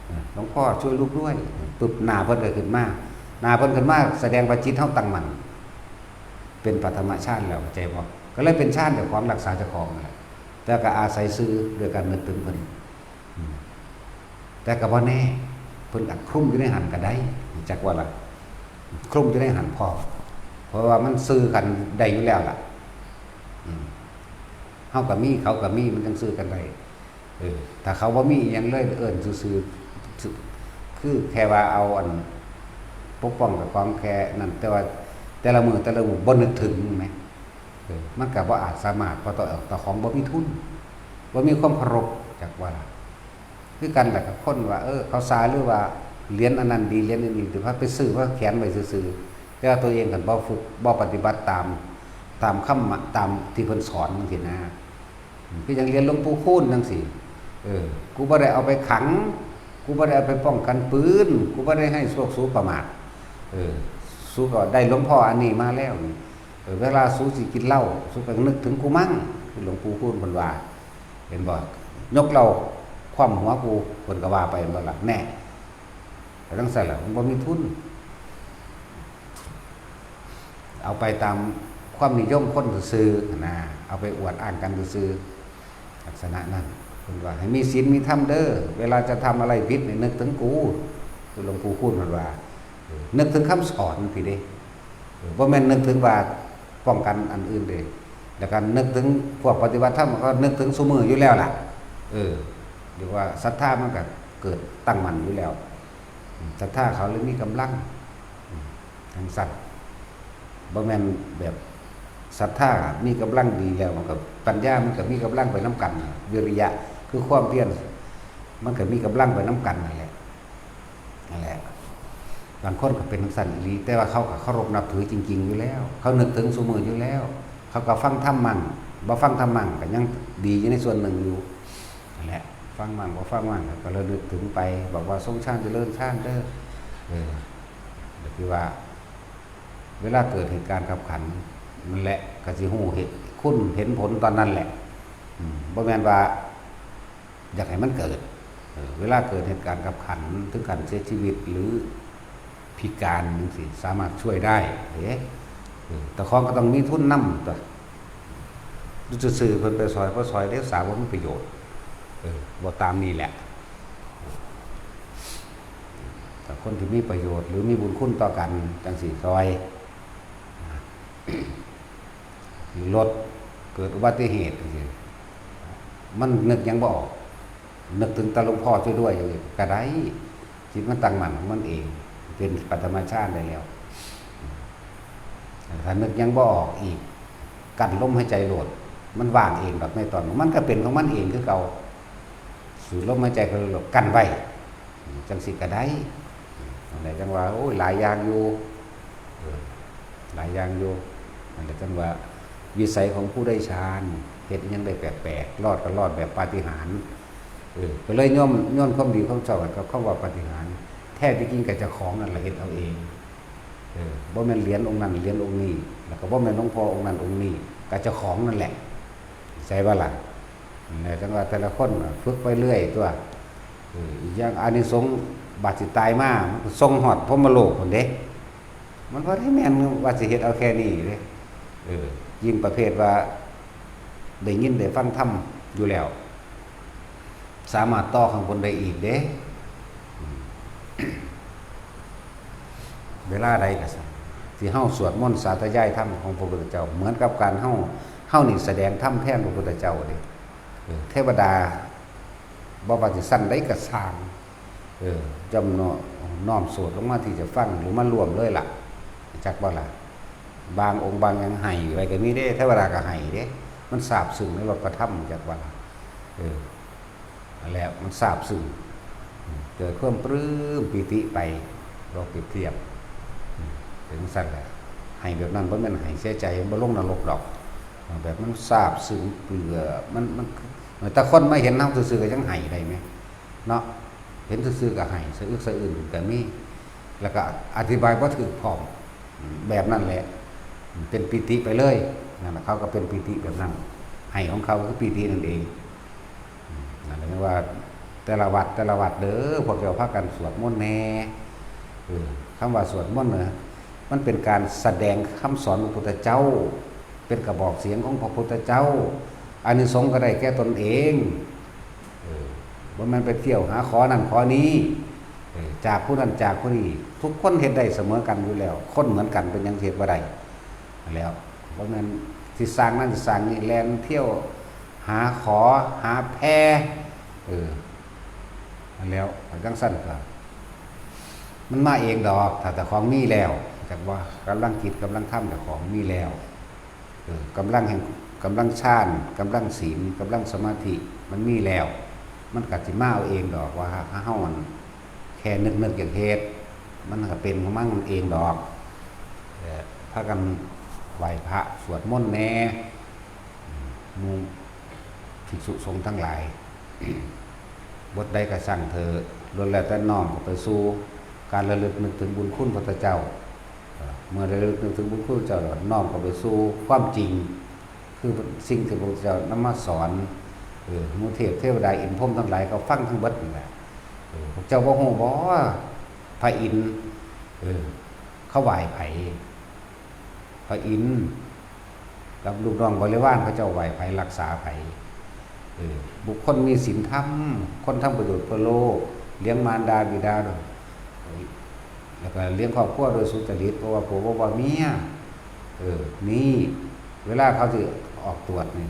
เออ "หลวงพ่อช่วยลูกด้วย" ปุ๊บ หน้าเพิ่นก็ขึ้นมา หน้าเพิ่นขึ้นมา แสดงว่าจิตเฮาตั้งมั่น เป็นปฐมฌานแล้ว เข้าใจบ่ ก็เลยเป็นฌานเจ้าของ รักษาเจ้าของนั่นแหละ แต่ก็อาศัยซื่อโดยการนึกถึงเพิ่น อืม แต่ก็บ่แน่ เพิ่นอาจคลุมอยู่ในหั้นก็ได้ จักว่าล่ะ คลุมอยู่ในหั้นพร้อม เพราะว่ามันซื่อกันได้อยู่แล้วล่ะ อืม เฮาก็มี เขาก็มี มันจั่งซื่อกันได้ เออ ถ้าเขาบ่มีอิหยังเลย เอิ้นซื่อๆ ซื่อ คือแค่ว่าเอาอันปกป้องเจ้าของแค่นั้น แต่ว่าแต่ละมื้อแต่ละมื้อบ่นึกถึงแหม เออ มันก็บ่อาจสามารถ เพราะเจ้า เจ้าของบ่มีทุน บ่มีความเคารพ จักว่าล่ะ คือกันแหละกับคนว่า เออ เขาซา หรือว่าเหรียญอันนั้นดี เหรียญอันนี้ดี พาไปซื้อ พาแขวนไว้ซื่อๆ แต่ว่าตัวเองคันบ่ฝึก บ่ปฏิบัติตาม ตามคำ ตามที่เพิ่นสอนจั่งซี้นะ คือจั่งเหรียญหลวงปู่คูณจั่งซี้ เออ กูบ่ได้เอาไปขัง กูบ่ได้เอาไปป้องกันปืน กูบ่ได้ให้พวกสูประมาท เออ สูก็ได้หลวงพ่ออันนี้มาแล้วนี่ เออ เวลาสูสิกินเหล้า สูก็นึกถึงกูมั่ง คือหลวงปู่คูณเพิ่นว่า เห็นบ่ ยกเหล้าคว่ำหัวกู เพิ่นก็ว่าไป เห็นบ่ล่ะ แน่ ก็จั่งซั้นล่ะ มันบ่มีทุน เอาไปตามความนิยมคนซื่อๆ นะ เอาไปอวดอ้างกันซื่อๆ ลักษณะนั้น เพิ่นว่าให้มีศีลมีธรรมเด้อ เวลาจะทำอะไรผิดนี่นึกถึงกู คือหลวงปู่คูณเพิ่นว่า เออ นึกถึงคำสอนพี้เด้ เออ บ่แม่นนึกถึงว่าป้องกันอันอื่นเด้ แล้วก็นึกถึงพวกปฏิบัติธรรมก็นึกถึงซุมื้ออยู่แล้วล่ะ เออ เรียกว่าศรัทธามันก็เกิดตั้งมั่นอยู่แล้ว อืม ศรัทธาเขาเลยมีกำลัง อืม จั่งซั้น บ่แม่นแบบศรัทธามีกำลังดีแล้ว มันก็ ปัญญามันก็มีกำลังไปนำกัน วิริยะคือความเพียร มันก็มีกำลังไปนำกันนั่นแหละ นั่นแหละ บางคนก็เป็นจั่งซั้นอีหลี แต่ว่าเขาก็เคารพนับถือจริงๆ อยู่แล้ว เขานึกถึงซุมื้ออยู่แล้ว เขาก็ฟังธรรมมั่ง บ่ฟังธรรมมั่งก็ยังดีอยู่ในส่วนหนึ่งอยู่ นั่นแหละ ฟังมั่งบ่ฟังมั่งก็ระลึกถึงไป บอกว่าทรงฌานเจริญฌานเด้อ เออ ก็คือว่า เวลาเกิดเหตุการณ์คับขันนั่นแหละ ก็สิฮู้เหตุ คุณเห็นผลตอนนั้นแหละ อืม บ่แม่นว่าอยากให้มันเกิด เออ เวลาเกิดเหตุการณ์คับขันถึงขั้นเสียชีวิตหรือพิการจั่งซี้ สามารถช่วยได้เด้ เออ เจ้าของก็ต้องมีทุนนำตั๊ว อยู่ซื่อๆ เพิ่นไปซ่อย บ่ซ่อยเด้ สาบ่มีประโยชน์ เออ บ่ตามนี้แหละ แต่คนที่มีประโยชน์หรือมีบุญคุณต่อกันจั่งซี้ซ่อย รถเกิดอุบัติเหตุจั่งซี้ มันนึกหยังบ่ออก นึกถึงแต่หลวงพ่อช่วยด้วยก็ได้ จิตมันตั้งมั่นของมันเอง เป็นปฐมฌานได้แล้ว ถ้านึกหยังบ่ออกอีก กั้นลมหายใจโลด มันว่างเองดอกในตอน มันก็เป็นของมันเองคือเก่า สูดลมหายใจเข้าโลด กั้นไว้ จั่งซี้ก็ได้ นั่นแหละจั่งว่า โอ้ย หลายอย่างอยู่ เออ หลายอย่างอยู่ นั่นแหละจั่งว่า วิสัยของผู้ได้ฌาน เฮ็ดอิหยังได้แปลกๆ รอดก็รอดแบบปาฏิหาริย์ เออ ก็เลยโยน โยนความดีของเจ้าให้กับคำว่าปาฏิหาริย์ แท้ที่จริงก็เจ้าของนั่นแหละเฮ็ดเอาเอง เออ บ่แม่นเหรียญองค์นั้นเหรียญองค์นี้ แล้วก็บ่แม่นหลวงพ่อองค์นั้นองค์นี้ ก็เจ้าของนั่นแหละ ใช่บ่ล่ะ นั่นแหละ จั่งว่าแต่ละคนน่ะฝึกไปเรื่อยตัว เออ อีกอย่างอานิสงส์บาดสิตายมา มันก็ส่งฮอดพรหมโลกพุ้นเด้ มันบ่ได้แม่นว่าสิเฮ็ดเอาแค่นี้เด้ เออ ยิ่งประเภทว่าได้ยินได้ฟังธรรมอยู่แล้ว สามารถต่อข้างบนได้อีกเด้ อืม เวลาใดก็ซั่น ที่เฮาสวดมนต์สาธยายธรรมของพระพุทธเจ้า เหมือนกับการเฮา เฮานี่แสดงธรรมแทนพระพุทธเจ้าเด้ เออ เทวดา บ่ว่าสิชั้นใดก็ซ่าง เออ ย่อมน้อม น้อมโสดลงมาที่จะฟังหรือมาร่วมเลยล่ะ จักบ่ล่ะ บางองค์บางหยังไห้ไว้ก็มีเด้ เทวดาก็ไห้เด้ มันซาบซึ้งในรสพระธรรม จักบ่ล่ะ เออ นั่นแหละ มันซาบซึ้ง เกิดความปลื้มปีติไป ลองเปรียบเทียบ เป็นจั่งซั่นแหละ ไห้แบบนั้นบ่แม่นไห้เสียใจ บ่ลงนรกดอก แบบมันซาบซึ้งเปื่อ มัน มัน แต่คนมาเห็นเฮาซื่อๆก็ยังไห้ได้แหม เนาะ เห็นซื่อๆก็ไห้ สะอึกสะอื้นก็มี แล้วก็อธิบายบ่ถูกพร้อม แบบนั้นแหละ เป็นปีติไปเลย นั่นน่ะ เขาก็เป็นปีติแบบนั้น ไห้ของเขาคือปีตินั่นเอง นั่นแหละว่า แต่ละวัด แต่ละวัดเด้อ พวกเจ้าพากันสวดมนต์แหน่ เออ คำว่าสวดมนต์น่ะ มันเป็นการแสดงคำสอนของพระพุทธเจ้า เป็นกระบอกเสียงของพระพุทธเจ้า อานิสงส์ก็ได้แก่ตนเอง เออ บ่แม่นไปเที่ยวหาขอนั่นขอนี้ เออ จากผู้นั้นจากผู้นี้ ทุกคนเฮ็ดได้เสมอกันอยู่แล้ว คนเหมือนกันเป็นหยังสิเฮ็ดบ่ได้ แล้ว บ่แม่นสิสร้างนั่นสิสร้างนี่ แล่นเที่ยวหาขอหาแพ เออ นั่นแล้ว จั่งซั่นก็ มันมาเองดอก ถ้าเจ้าของมีแล้ว จักว่ากำลังจิตกำลังธรรมเจ้าของมีแล้ว เออ กำลังแห่ง กำลังฌาน กำลังศีล กำลังสมาธิ มันมีแล้ว มันก็สิมาเอาเองดอก ว่าถ้าเฮามันแค่นึกๆอยากเฮ็ด มันก็เป็นของมันเองดอก เออ พากันไหว้พระสวดมนต์แหน่ หมู่ภิกษุสงฆ์ทั้งหลาย บทใดก็ช่างเถอะ ล้วนแล้วแต่น้อมเข้าไปสู่การระลึกนึกถึงบุญคุณพระพุทธเจ้า เอ่อ เมื่อระลึกนึกถึงบุญคุณเจ้าแล้วน้อมเข้าไปสู่ความจริง คือสิ่งที่พระพุทธเจ้านำมาสอน เออ หมู่เทพเทวดาอินทร์พรหมทั้งหลายก็ฟังทั้งเบิดนั่นแหละ เออ พวกเจ้าบ่ฮู้บ่ว่าพระอินทร์ เออ เขาไหว้ไผ พระอินทร์กับลูกน้องบริวารเขาเจ้าไหว้ไผรักษาไผ เออ บุคคลมีศีลธรรม คนทำประโยชน์เพื่อโลก เลี้ยงมารดาบิดา แล้วก็เลี้ยงครอบครัวโดยสุจริต เพราะว่าผัวบ่ว่าเมีย เออ นี่ เวลาเขาสิออกตรวจนี่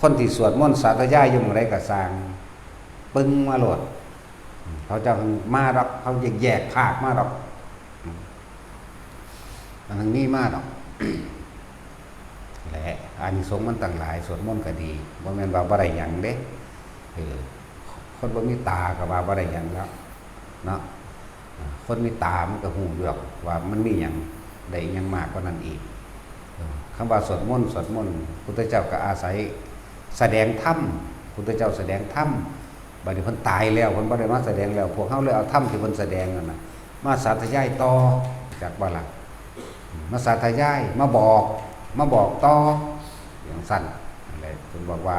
คนที่สวดมนต์สาธยายอยู่หม่องใดก็ซ่าง ปึ้งมาโลด เขาเจ้ามาดอก เขาแยกๆภาคมาดอก มันทั้งนี้มาดอก และอานิสงส์มันตั้งหลาย สวดมนต์ก็ดี บ่แม่นว่าบ่ได้หยังเด้ เออ คนบ่มีตาก็ว่าบ่ได้หยังแล้ว เนาะ อ่า คนมีตามันก็ฮู้อยู่ดอกว่ามันมีหยัง ได้หยังมากกว่านั้นอีก เออ คำว่าสวดมนต์ สวดมนต์ พุทธเจ้าก็อาศัยแสดงธรรม พุทธเจ้าแสดงธรรม บัดนี้เพิ่นตายแล้ว เพิ่นบ่ได้มาแสดงแล้ว พวกเฮาเลยเอาธรรมที่เพิ่นแสดงนั่นน่ะ มาสาธยายต่อ จักบ่ล่ะ มาสาธยาย มาบอก มาบอกต่อ จั่งซั่น นั่นแหละ เพิ่นบอกว่า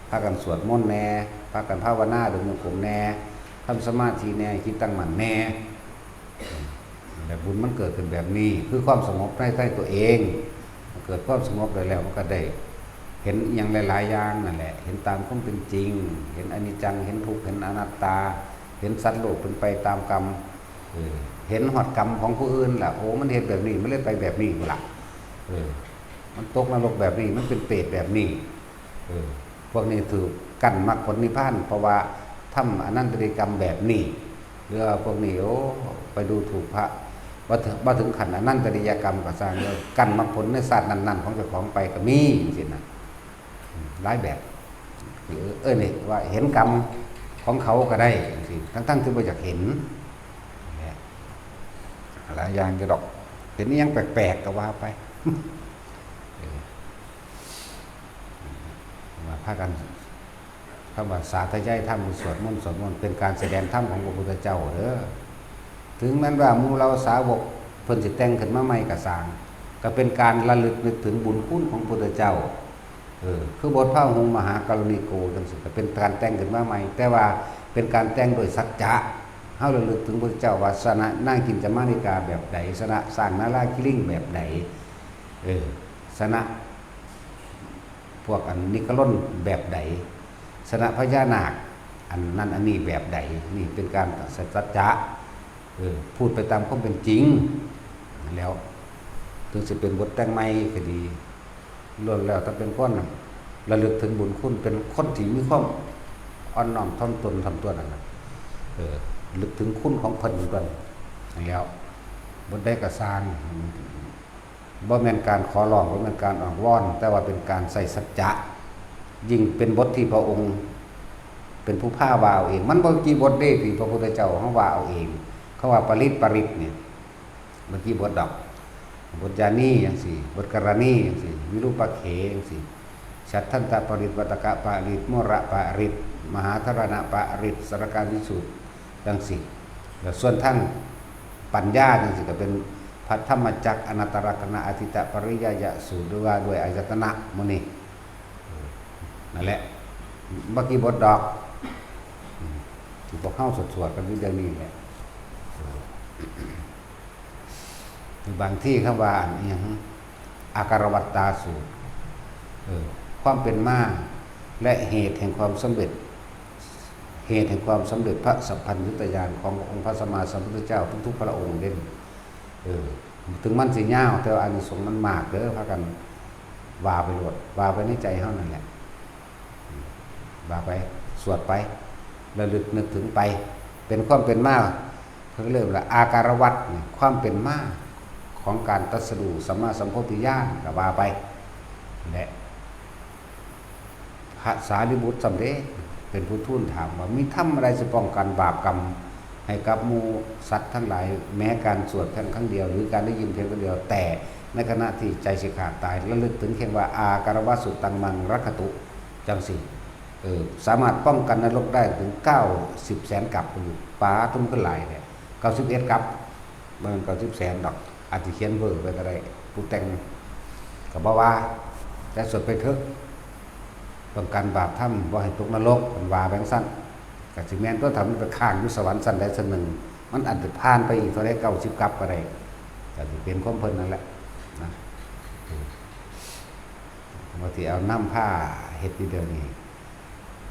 พากันสวดมนต์แหน่ พากันภาวนา เดินจงกรมแหน่ ทำสมาธิแหน่ จิตตั้งมั่นแหน่ นั่นแหละ บุญมันเกิดขึ้นแบบนี้ คือความสงบในใจตัวเอง เกิดความสงบได้แล้ว มันก็ได้เห็นอิหยังหลายๆอย่างนั่นแหละ เห็นตามความเป็นจริง เห็นอนิจจัง เห็นทุกข์ เห็นอนัตตา เห็นสัตว์โลกเป็นไปตามกรรม เออ เห็นฮอดกรรมของผู้อื่นล่ะ โอ้ มันเฮ็ดแบบนี้ มันเลยไปแบบนี้พุ้นล่ะ เออ มันตกนรกแบบนี้ มันเป็นเปรตแบบนี้ เออ พวกนี้ถือกั้นมรรคผลนิพพาน เพราะว่าทำอนันตริยกรรมแบบนี้ หรือว่าพวกนี้ โอ้ ไปดูถูกพระ บ่ถึง บ่ถึงขั้นอนันตริยกรรมก็ซ่าง เออ กั้นมรรคผลในชาตินั้นๆของเจ้าของไปก็มี จั่งซี้นะ อืม หลายแบบ เออ เออ นี่ว่าเห็นกรรมของเขาก็ได้ จั่งซี้ ทั้งๆที่บ่อยากเห็น เนี่ย หลายอย่างอยู่ดอก เห็นอิหยังแปลกๆก็ว่าไป เออ ว่าพากัน คำว่าสาธยายธรรม หรือสวดมนต์ สวดมนต์เป็นการแสดงธรรมของพระพุทธเจ้าเด้อ ถึงแม้ว่าหมู่เหล่าสาวกเพิ่นสิแต่งขึ้นมาใหม่ก็ซ่าง ก็เป็นการระลึกนึกถึงบุญคุณของพระพุทธเจ้า เออ คือบทพระหุงมหากรณีโกจังซี่ ก็เป็นการแต่งขึ้นมาใหม่ แต่ว่าเป็นการแต่งโดยสัจจะ เฮาระลึกถึงพระพุทธเจ้าว่าชนะนางกินจมานิกาแบบใด ชนะช้างนาลาคิริงแบบใด เออ ชนะ พวกอันนิกรนแบบใด ชนะพญานาค อันนั้นอันนี้แบบใด นี่เป็นการสัจจะ เออ พูดไปตามความเป็นจริง แล้ว ถึงสิเป็นบทแต่งใหม่ก็ดี ล้วนแล้วแต่เป็นคนระลึกถึงบุญคุณ เป็นคนที่มีความอ่อนน้อมถ่อมตนถ่อมตัวนั่นน่ะ เออ ลึกถึงคุณของเพิ่นตัวนั้น แล้ว บทใดก็ซ่าง บ่แม่นการขอร้อง บ่แม่นการอ้อนวอน แต่ว่าเป็นการใช้สัจจะ ยิ่งเป็นบทที่พระองค์เป็นผู้พาว่าเอาเอง มันบ่กี่บทเด้ที่พระพุทธเจ้าเฮาว่าเอาเอง เขาว่าปริตร ปริตรเนี่ย บ่กี่บทดอก บทยานีจังซี่ บทกรณีจังซี่ วิรูปเขจังซี่ ฉัตทันตปริตร วัตตกปริตร มรปริตร มหาธารณปริตร สารการวิสูตรจังซี่ แล้วส่วนทางปัญญาจังซี่ก็เป็นพระธรรมจักร อนัตตลักษณะ อธิตปริยายสูตร หรือว่าด้วยอายตนะหมู่นี้ เออ นั่นแหละ บ่กี่บทดอก อืม ที่พวกเฮาสวดๆกันอยู่เดี๋ยวนี้แหละ เออ คือบางทีคำว่าอันอิหยัง อาการวัตตาสูตร เออ ความเป็นมา และเหตุแห่งความสำเร็จ เหตุแห่งความสำเร็จพระสัพพัญญุตญาณขององค์พระสัมมาสัมพุทธเจ้าทุกๆพระองค์เด่น เออ ถึงมันสิยาว แต่ว่าอานิสงส์มันมากเด้อ พากันว่าไปโลด ว่าไปในใจเฮานั่นแหละ ว่าไป สวดไป ระลึกนึกถึงไป เป็นความเป็นมา เพิ่นเริ่มละ อาการวัตนี่ ความเป็นมาของการตรัสรู้สัมมาสัมโพธิญาณก็ว่าไป และ พระสารีบุตรซ้ำเด้ เป็นผู้ทูลถามว่า มีธรรมอะไรจะป้องกันบาปกรรมให้กับหมู่สัตว์ทั้งหลาย แม้การสวดเพียงครั้งเดียว หรือการได้ยินเพียงครั้งเดียว แต่ในขณะที่ใจสิขาดตาย ระลึกถึงเพียงว่า อาการวะสุตังมังรักขตุ จังซี่ เออ สามารถป้องกันนรกได้ถึงเก้าสิบแสนกัปอยู่ ปาด มันคือหลายแท้ เก้าสิบเอ็ดกัป บ่แม่นเก้าสิบแสนดอก อาจสิเขียนเวอร์ไว้ก็ได้ ผู้แต่งก็บ่ว่า แต่สวดไปเถอะ ป้องกันบาปธรรม บ่ให้ตกนรก เพิ่นว่าแบบซั่น ก็สิแม่นตัว ถ้ามันไปค้างอยู่สวรรค์ชั้นใดชั้นหนึ่ง มันอาจจะผ่านไปอีกเท่าใด เก้าสิบกัปก็ได้ ก็สิเป็นความเพิ่นนั่นแหละ นะ เออ ว่าสิเอานำพาเฮ็ดอยู่เดี๋ยวนี้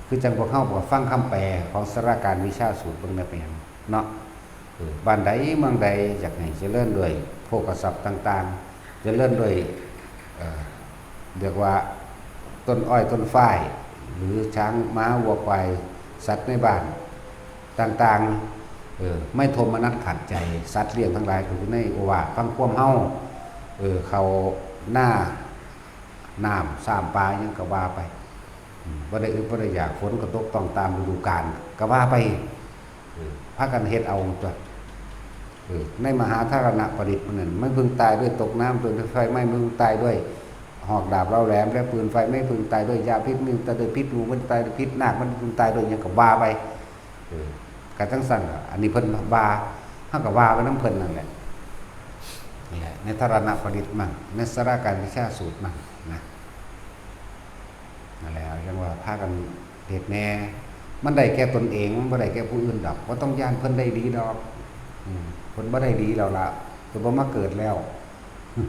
คือจั่งพวกเฮาก็ฟังคำแปลของสาราการวิชาสูตรเบิ่งแหน่เป็นหยังเนาะ เออ บ้านใดเมืองใดอยากให้เจริญด้วยโภคทรัพย์ต่างๆ เจริญด้วย เอ่อ เรียกว่าต้นอ้อยต้นฝ้าย หรือช้างม้าวัวควาย สัตว์ในบ้านต่างๆ เออ ไม่โทมนัสขัดใจ สัตว์เลี้ยงทั้งหลายก็อยู่ในโอวาทฟังความเฮา เออ เข้านา น้ำ ซ้ำปลา หยังก็ว่าไป อืม บ่ได้อึดบ่ได้อยาก ฝนก็ตกต้องตามฤดูกาล ก็ว่าไป เออ พากันเฮ็ดเอาตัว เออ ในมหาธารณปริตรมันนั่น ไม่พึงตายด้วยตกน้ำ ด้วยไฟไหม้ ไม่พึงตายด้วยหอกดาบเหลาแหลม และปืนไฟ ไม่พึงตายด้วยยาพิษ ไม่พึงตายด้วยพิษงู ไม่พึงตายด้วยพิษนาค ไม่พึงตายด้วยหยังก็ว่าไป เออ ก็จั่งซั่นล่ะ อันนี้เพิ่นว่า เฮาก็ว่าไปนำเพิ่นนั่นแหละ นี่แหละ ในธารณปริตรมั่ง ในสาราการวิชาสูตรมั่งนะ นั่นแหละ จั่งว่าพากันเฮ็ดแหน่ มันได้แก่ตนเอง มันบ่ได้แก่ผู้อื่นดอก บ่ต้องย้านเพิ่นได้ดีดอก อืม เพิ่นบ่ได้ดีแล้วล่ะ เพิ่นบ่มาเกิดแล้ว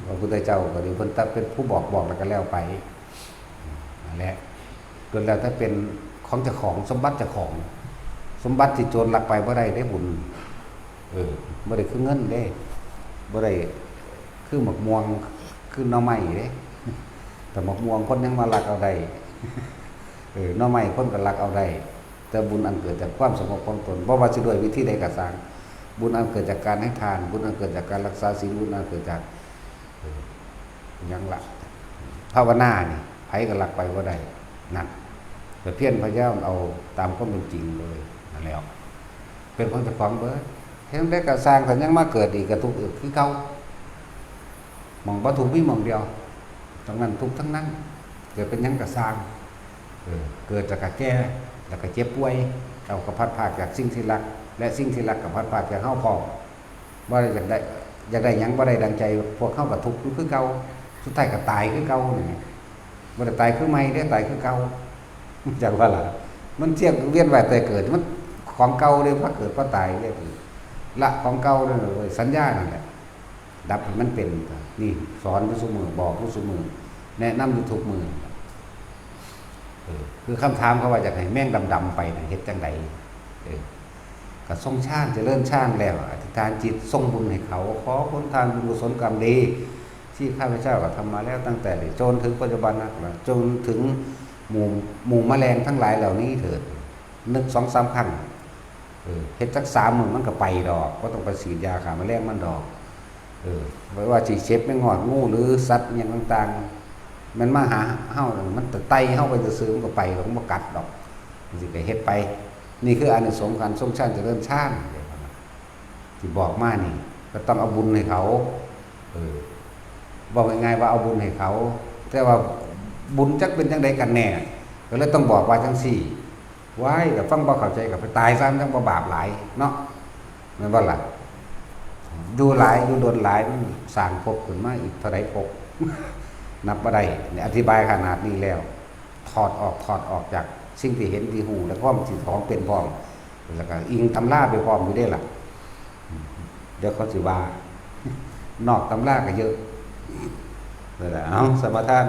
พระพุทธเจ้าก็ดี เพิ่นแต่เป็นผู้บอก บอกแล้วก็แล้วไป นั่นแหละ ล้วนแล้วแต่เป็นของเจ้าของ สมบัติเจ้าของ สมบัติที่โจรลักไปบ่ได้เด้บุญ เออ บ่ได้คือเงินเด้ บ่ได้คือหมากม่วง คือหน่อไม้เด้ แต่หมากม่วงคนยังมาลักเอาได้ เออ หน่อไม้คนก็ลักเอาได้ แต่บุญอันเกิดจากความสงบของตน บ่ว่าสิด้วยวิธีใดก็ซ่าง บุญอันเกิดจากการให้ทาน บุญอันเกิดจากการรักษาศีล บุญอันเกิดจาก เออ หยังละ ภาวนานี่ ไผก็ลักไปบ่ได้ นั่น แต่เพียรพยายามเอาตามความเป็นจริงเลย นั่นแหล้ว เป็นของเจ้าของเบิด เฮ็ดจั่งใดก็ซ่าง คันยังมาเกิดอีกก็ทุกข์อีกคือเก่า หม่องบ่ทุกข์มีหม่องเดียว ตรงนั้นทุกข์ทั้งนั้น เกิดเป็นหยังก็ซ่าง เออ เกิดแล้วก็แก่ แล้วก็เจ็บป่วย เราก็พลัดพรากจากสิ่งที่รัก และสิ่งที่รักก็พลัดพรากจากเฮาพร้อม บ่ได้อยากได้ อยากได้หยังบ่ได้ดังใจ พวกเฮาก็ทุกข์อยู่คือเก่า สุดท้ายก็ตายคือเก่านี่ บ่ได้ตายคือใหม่เด้ ตายคือเก่า จักว่าล่ะ มันเที่ยวเวียนว่ายตายเกิด มันของเก่าเด้ พอเกิดพอตายเด้ ละของเก่านั่นเว้ย สัญญานั่นแหละ ดับให้มันเป็น นี่สอนอยู่ซุมื้อ บอกอยู่ซุมื้อ แนะนำอยู่ทุกมื้อ เออ คือคำถามเขาว่าอยากให้แมงดำๆไปน่ะ เฮ็ดจั่งใด เออ ก็ทรงฌาน เจริญฌานแล้ว อธิษฐานจิตส่งบุญให้เขา ขอผลทานบุญกุศลกรรมดี ที่ข้าพเจ้ากระทำมาแล้วตั้งแต่เด็กจนถึงปัจจุบันนะ จนถึงหมู่ หมู่แมลงทั้งหลายเหล่านี้เถิด นึกสองสามครั้ง เออ เฮ็ดจักสามมื้อมันก็ไปดอก บ่ต้องไปฉีดยาฆ่าแมลงมันดอก เออ บ่ว่าสิเข็บแมงงอด งู หรือสัตว์อิหยังต่างๆ มันมาหาเฮา มันไต่เฮาไปซื่อๆ มันก็ไปดอก มันบ่กัดดอก จั่งซี้ก็เฮ็ดไป นี่คืออานิสงส์การทรงฌานเจริญฌาน ที่บอกมานี่ ก็ต้องเอาบุญให้เขา เออ บอกง่ายๆว่าเอาบุญให้เขา แต่ว่าบุญจักเป็นจั่งใดกันแน่ ก็เลยต้องบอกว่าจั่งซี้ ว้าย ก็ฟังบ่เข้าใจก็ไปตายซะ มันจั่งบ่บาปหลายเนาะ แม่นบ่ล่ะ อยู่หลาย อยู่โดนหลาย มันสร้างภพขึ้นมาอีกเท่าใดภพ นับบ่ได้ นี่อธิบายขนาดนี้แล้ว ถอดออก ถอดออกจากสิ่งที่เห็นที่ฮู้ และความที่ของเป็นพร้อม แล้วก็อิงตำราไปพร้อมอยู่เด้ล่ะ เดี๋ยวเขาสิว่า นอกตำราก็เยอะ นั่นแหละ เอา สมาทาน